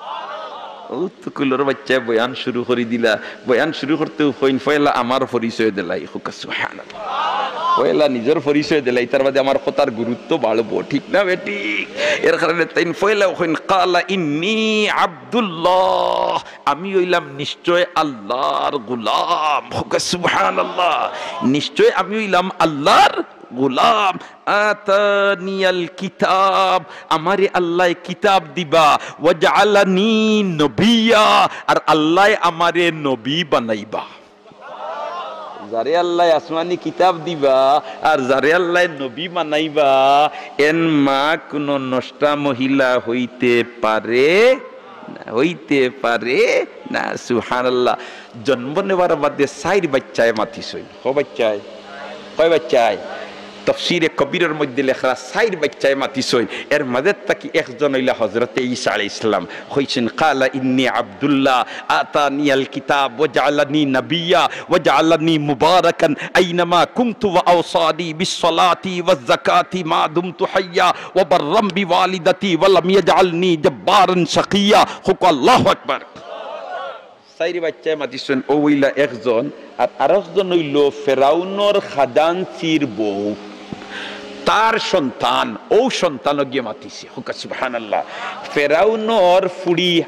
অউ তো কুলর বাইচ্চায় বয়ান শুরু করি দিলা, বয়ান শুরু করতেউ কইন, "পয়লা আমার পরিচয় দিলাই।" কউক্কা সুবহানাল্লাহ। পয়লা নিজর পরিচয় দিলাই, তার বাদে আমার কথার গুরুত্ব বাড়বো, ঠিক না বেঠিক? এর কারণে তাইন পয়লা কইন, "কালা ইন্নি আব্দুল্লাহ, আমি অইলাম নিশ্চয় আল্লাহর গোলাম।" কউক্কা সুবহানাল্লাহ। নিশ্চয় আমি অইলাম আল্লাহর গোলাম। আতানিয়াল কিতাব, আমারে আল্লায় কিতাব দিবা। ওয়াজআলানি নবিয়্যা, আর আল্লায় আমারে নবী বানাইবা। যারে আল্লায় আসমানি কিতাব দিবা আর যারে আল্লায় নবী বানাইবা, এন মা কুনু নষ্টা মহিলা অইতে পারে না, অইতে পারে না। সুবহানাল্লাহ। জন্ম নেওয়ার বাদে চাইর বাইচ্চায় মাতিছইন। কয় বাইচ্চায়? কয় বাইচ্চায়? তফসিরে কবিরর মধ্যে লেখরা চাইর বাইচ্চায় মাতিছইন। এর মাঝে থাকি একজন অইলা হযরতে ঈসা আলাইহিস সালাম। কইছইন, "কালা ইন্নি আব্দুল্লাহ, আতানিয়াল কিতাব ওয়া জাআলানি নাবিয়্যা ওয়া জাআলানি মুবারাকান আইনামা কুনতু ওয়া আওসানি বিস সালাতি ওয়াজ যাকাতি মা দুমতু হাইয়্যা ওয়া বাররাম বিওয়ালিদাতি ওয়া লাম ইয়াজআলনি জাব্বারান শাকিয়্যা।" কউক্কা আল্লাহু আকবার। চাইর বাইচ্চায় মাতিছইন, অউ অইলা একজন, আর আরকজন অইলো ফেরাউনর খাজাঞ্চির বউ, তার সন্তান, অউ সন্তানগিয়ে মাতিছে। কউক্কা সুবহানাল্লাহ। ফেরাউনর ফুড়ি,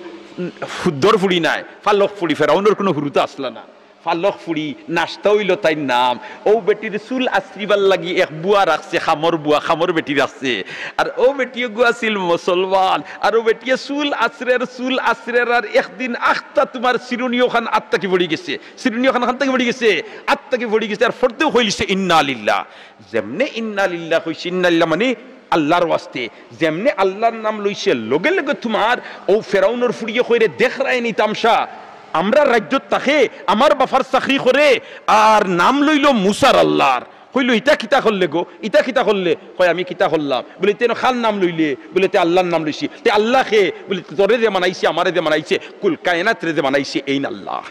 হুদ্দর ফুড়ি নায়, ফালক ফুড়ি, ফেরাউনর কুনু হুরুতা আছলা না, ফালক ফুড়ি, নাশতা অইলো তাইর নাম। অউ বেটির চুল আছড়িবার লাগি এক বুয়া রাখছে, কামর বুয়া, কামর বেটি রাখছে। আর অউ বেটি অগু আছিল মুসলমান। আর অউ বেটিয়ে চুল আছড়ের, চুল আছড়ের, আর একদিন আখতা তুমার চিরুনি অখান আত থাকি পড়ি গেছে, চিরুনি অখান কান থাকি পড়ি গেছে, আত থাকি পড়ি গেছে। আর পড়তেউ কইলিছে, "ইন্না লিল্লাহ।" যেমনে "ইন্না লিল্লাহ" কইছে, "ইন্না লিল্লাহ" মানি আল্লাহর ওয়াস্তে, যেমনে আল্লাহর নাম লইছে, লগে লগে তুমার অউ ফেরাউনর ফুড়িয়ে কইরে, "দেখরায়নি তামশা, আমরার রাইজ্যত থাকে, আমার বাফর চাকরি করে, আর নাম লইলো মুসার আল্লাহর।" কইলো, "ইতা কিতা করলে গো? ইতা কিতা করলে?" কয়, "আমি কিতা করলাম?" বুলে, "তে ইনো কার নাম লইলে?" বুলে, "তে আল্লাহর নাম লইছি।" "তে আল্লাহ কে?" বুলে, "তোরে যে বানাইছে, আমারে যে বানাইছে, কুল কায়নাতরে যে বানাইছে, এইন আল্লাহ।"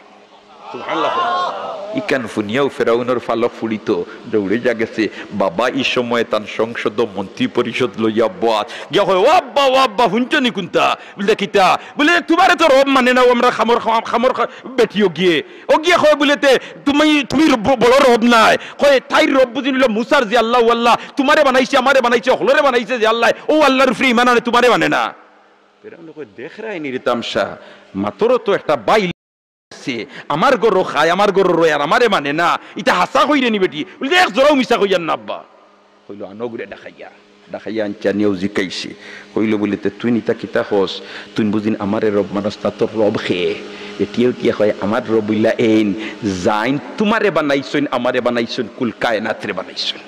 সুবহানাল্লাহ। ইখান হুনিয়াউ ফেরাউনর ফালক ফুড়ি তো দৌড়ে যা গেছে। বাবা ই সময় তান সংসদ মন্ত্রী পরিষদ লইয়া বওয়াত। গিয়া কয়, "ও আব্বা, ও আব্বা, হুনছো নি কুনতা?" বুলে, "কিতা?" বুলে, "তুমারে তো রব মানে না, অউ আমরার কামর, কামর বেটি অগিয়ে।" অগিয়ে কয় বুলে, "তে তুমি, তুমি রব-, বড় রব নায়।" কয়, "তাইর রব বুঝিন অইলো মুসার যে আল্লাহ, অউ আল্লাহ, তুমারে বানাইছে, আমারে বানাইছে, হকলরে বানাইছে যে আল্লাহ, অউ আল্লাহর উপরে ইমান আনে, তুমারে মানে না।" ফেরাউনে কয়, "দেখরায়নি রে তামশা, মাতর তো একটা বাইল আছে, আমার ঘরো খায়, আমার ঘরো রয়, আর আমারে মানে না, ইতা হাছা কইরে নি বেটি?" বুলে, "এক জোড়াও মিছা কইয়ার না আব্বা।" কইলো, "আনো অগুরে ডাকাইয়া।" ডাকাইয়া আনছে, আনিয়াউ জিকাইছে। কইলো বুলে, "তে তুইন ইতা কিতা কস? তুইন বুঝিন আমারে রব মানস না, তোর রব কে?" এটিয়ে উঠিয়া কয়, "আমার রব অইলা এইন, যাইন তুমারে বানাইছইন, আমারে বানাইছইন, কুল কায়নাতরে বানাইছইন।"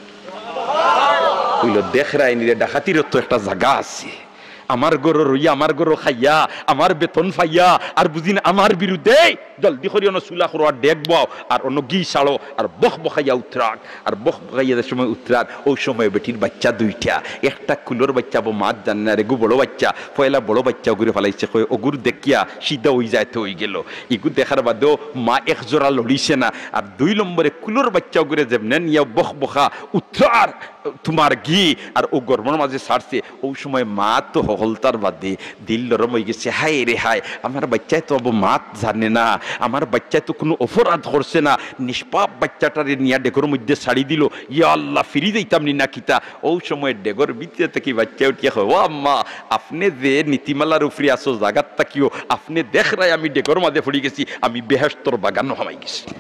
কইলো, "দেখরায়নি রে, ডাকাতিরও তো একটা জাগা আছে। আমার ঘরো রইয়া, আমার ঘরো খাইয়া, আমার বেতন পাইয়া, আর বুঝিন আমার বিরুদ্ধে, জলদি করি অনো চুলা করো আর ডেক বওয়াও, আর অনো ঘি ছাড়ো, আর বকবকাইয়া উতরাক।" আর বকবকাইয়া যে সময় উতরার, অউ সময় বেটির বাইচ্চা দুইটা, একটা কুলর বাইচ্চা, বো মাত জানে না, আর এগু বড় বাইচ্চা, পয়লা বড় বাইচ্চা অগুরে ফালাইছে, কয় অগুর দেখিয়া সিধা অই যাইতে অইগেলো। ইগু দেখার বাদেও মা এক জোড়া লড়িছে না, আর দুই নম্বরে কুলর বাইচ্চা অগুরে যেমনে নিয়া বকবকা উতরার, তুমার ঘি আর অউ গরমর মাঝে ছাড়ছে, অউ সময় মা তো হকলতার বাদে দিল নরম অইগেছে। "হায় রে হায়, আমার বাইচ্চায় তো আবো মাত জানে না, আমার বাইচ্চায় তো কুনু অপরাধ করছে না, নিষ্পাপ বাইচ্চাটারে নিয়া ডেগর মধ্যে ছাড়ি দিলো, ইয়া আল্লাহ, ফিরি যাইতাম নি না কিতা?" অউ সময় ডেগর ভিতরে থাকি বাইচ্চায় উঠিয়া কয়, "ও আম্মা, আপনে যে নীতিমালার উপরে আছো, জাগাত থাকিও, আপনে দেখরায় আমি ডেগর মাঝে পড়ি গেছি, আমি বেহেশতর বাগানো হামাই গেছি।"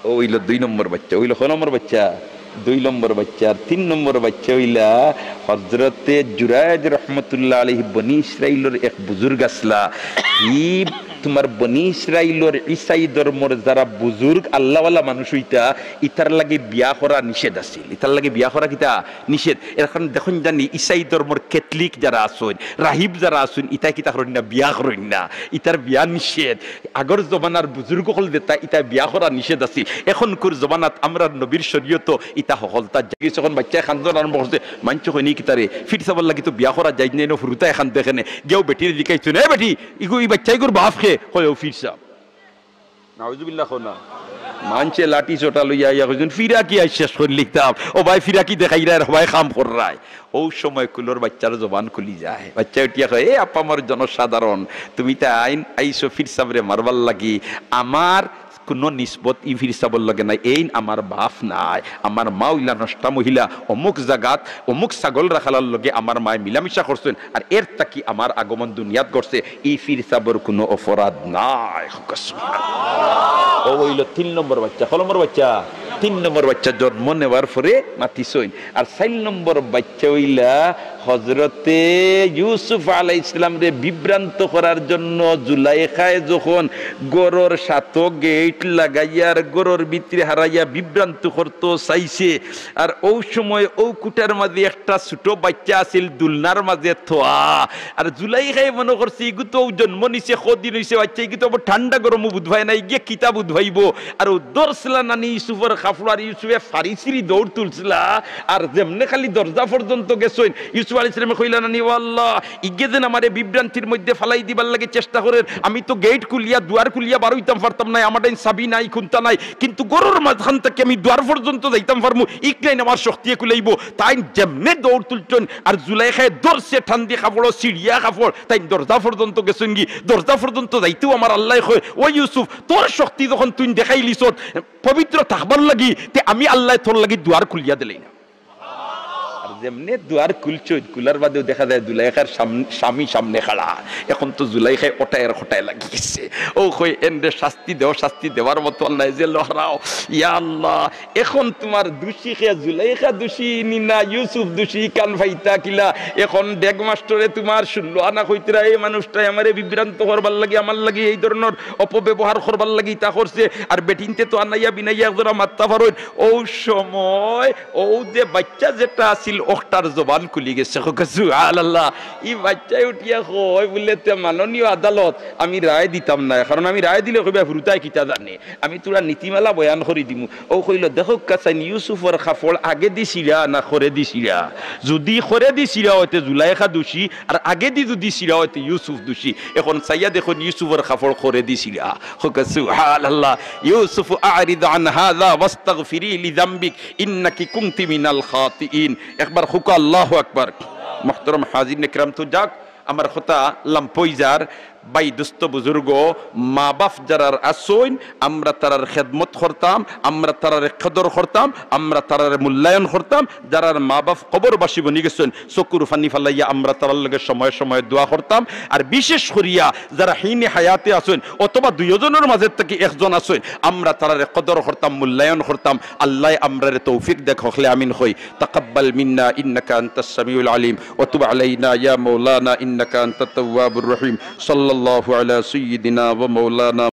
অউ অইলো দুই নম্বর বাইচ্চা। অইলো কয় নম্বর বাইচ্চা? দুই নম্বর বাইচ্চা। আর তিন নম্বর বাইচ্চা অইলা হজরতে জুরাইজ রহমতুল্লাহ আলাইহি, বনি ইসরাইলর এক বুজুর্গ আছলা। ই তুমার বনি ইসরাইলর ইসাই ধর্মর যারা বুজুর্গ আল্লাহওয়ালা মানুষ অইতা, ইতার লাগি বিয়া করা নিষেধ আছিল। ইতার লাগি বিয়া করা কিতা? নিষেধ। এর কারণ দেখইন জানি ইসাই ধর্মর ক্যাথলিক যারা আছইন, রাহিব যারা আছইন, ইতায় কিতা করইন না? বিয়া করইন না। ইতার বিয়া নিষেধ। আগর জমানার বুজুর্গ অকল যেতা, ইতা বিয়া করা নিষেধ আছিল। এখনকুর জমানাত আমরার নবীর শরীয়তো ইতা হকলতা জায়েজ। অখন বাইচ্চায় কান্দন আরম্ভ করছে, মানষে কইন নি কিতারে, ফির সাবর লাগি তো বিয়া করা জায়েজ নায়, ইনো হুরুতায় কান্দে কেনে। গিয়াউ বেটিরে জিকাইছইন, "এ বেটি, ইগু, ই বাইচ্চাইগুর বাফ কে?" কয়, "অউ ফির সাব।" নাউজুবিল্লাহ কও না। মানষে লাঠি সোটা লইয়া আইয়া কইছইন, "ফিরাকি আইজ শেষ করিলিতাম।" ও ভাই, ফিরাকি দেখাইরায়, ও ভাই, কাম কররায়। অউ সময় কুলর বাইচ্চার জবান খুলি যায়। বাইচ্চায় উঠিয়া কয়, "এ আপামর জনসাধারণ, তুমি তাইন আইছো ফির সাবরে মারবার লাগি, আমার কুনু নিসবত ই ফির সাবর লগে নাই। এইন আমার বাফ নায়, আমার মা অইলা নষ্টা মহিলা, অমুক জাগাত অমুক ছাগল রাখালার লগে আমার মায় মিলামিশা করছইন, আর এর থাকি আমার আগমন দুনিয়াত ঘটছে, ই ফির সাবর কুনু অপরাধ নাই। ও অইলো তিন নম্বর বাইচ্চা। কয় নম্বর বাইচ্চা? তিন নম্বর বাইচ্চা জন্ম নেওয়ার পরে মাতিছইন। আর চাইর নম্বর বাইচ্চা অইলা হজরতে ইউসুফ আলাইহিস সালামরে বিভ্রান্ত করার জন্য জুলাইখায় যখন ঘরর সাতো গেইট লাগাইয়া আর ঘরর ভিতরে হারাইয়া বিভ্রান্ত করতো চাইছে, আর অউ সময় অউ কুটার মাঝে একটা ছোট বাইচ্চা আছিল দুলনার মাঝে থোয়া। আর জুলাইখায় মনো করছে, ইগু তো অউ জন্ম নিছে, কদিন অইছে বাইচ্চা, ইগু তো আবার ঠান্ডা গরমও বুঝ পায় না, ইগিয়ে কিতা বুঝ পাইবো। আর অউ ধরছিলা নানি ইউসুফর কাপড়, আর ইউসুফে ফাড়ি ছিড়ি দৌড় তুলছিলা। আর যেমনে খালি দরজা পর্যন্ত গেছইন, ইউসুফ আলাইহিস সালামে কইলা নানি, "ও আল্লাহ, ইগে যেন আমারে বিভ্রান্তির মধ্যে ফালাই দিবার লাগি চেষ্টা করের, আমি তো গেইট খুলিয়া, দুয়ার খুলিয়া বার অইতাম পারতাম নায়, আমার টাইন চাবি নাই, কুন্তা নাই, কিন্তু ঘরর মাঝখান থাকি আমি দুয়ার পর্যন্ত যাইতাম পারমু, ইকনাইন আমার শক্তিয়ে খুলাইবো।" তাইন যেমনে দৌড় তুলছইন, আর জুলাইখায় ধরছে টান দি কাপড়, ছিড়িয়া কাপড়, তাইন দরজা পর্যন্ত গেছইনগি। দরজা পর্যন্ত যাইতেউ আমার আল্লায় কয়, "ও ইউসুফ, তোর শক্তি যখন তুই দেখাইলিছত পবিত্র থাকবার লাগি, তে আমি আল্লায় তোর লাগি দুয়ার খুলিয়া দিলাই না।" আর যেমনে দুয়ার খুলছইন, খুলার বাদেউ দেখা যায় জুলাইখার সাম-, স্বামী সামনে খাড়া। এখন তো জুলাইখায় অটায় আর খটায় লাগি গেছে। অউ কয়, "এনরে শাস্তি দেও, শাস্তি দেওয়ার মতো আর নাই, জেলো হারাও।" ইয়া আল্লাহ, এখন তুমার দুষী কে, জুলাইখা দুষী নি না ইউসুফ দুষী, কান ফাইতা কিলা? এখন ডেগ মাস্টরে তুমার ষোলো আনা কইতরা, এই মানুষটায় আমারে বিভ্রান্ত করবার লাগি, আমার লাগি এই ধরনর অপব্যবহার করবার লাগি ইতা করছে। আর বেটিন্তে তো আনাইয়া বিনাইয়া একজোড়া মাত্তা পারইন। অউ সময় অউ যে বাইচ্চা যেটা আছিল, অটার জবান খুলি গেছে। কউক্কা সুবহানাল্লাহ। ই বাইচ্চায় উঠিয়া কয় বুলে, "তে মাননীয় আদালত, আমি রায় দিতাম নায়, কারণ আমি রায় দিলে কইবা হুরুতায় কিতা জানে।" আমি থুড়া নীতিমালা বয়ান করি দিমু। অউ কইলো, "দেখউক্কা চাইন, ইউসুফর কাপড় আগেদি ছিড়া না করেদি ছিড়া? যুদি করেদি ছিড়া অয় তে জুলাইখা দুষী, আর আগেদি যুদি ছিড়া অয় তে ইউসুফ দুষী। এখন চাইয়া দেখইন ইউসুফর কাপড় করেদি ছিড়া।" কউক্কা সুবহানাল্লাহ। "ইউসুফ আ'রিদ আন হাযা ওয়াস্তাগফিরি লিযামবিক ইন্নাকি কুনতি মিনাল খাতিইন।" একবার কউক্কা আল্লাহু আকবার। মুহতারাম হাজিরিনে কেরাম, তো যাউক, আমার কথা লাম্বা অই যার। ভাই, দোস্ত, বুজুর্গ, মা-বাফ যারার আছইন, আমরা তারার খেদমত করতাম, আমরা তারারে কদর করতাম, আমরা তারারে মূল্যায়ন করতাম। যারার মা-বাফ কবরবাসী বনি গেছইন, চকুর পানি ফালাইয়া আমরা তারার লগে সময়ে সময়ে দোয়া করতাম। আর বিশেষ করিয়া যারা হিনে হায়াতে আছইন অথবা দুইওজনর মাঝে থাকি একজন আছইন, আমরা তারারে কদর করতাম, মূল্যায়ন করতাম। আল্লায় আমরারে তৌফিক দেউক, হকলে আমিন কই। تقبل منا إنك أنت السميع العليم وتب علينا يا مولانا إنك أنت التواب الرحيم. صلى الله على سيدنا ومولانا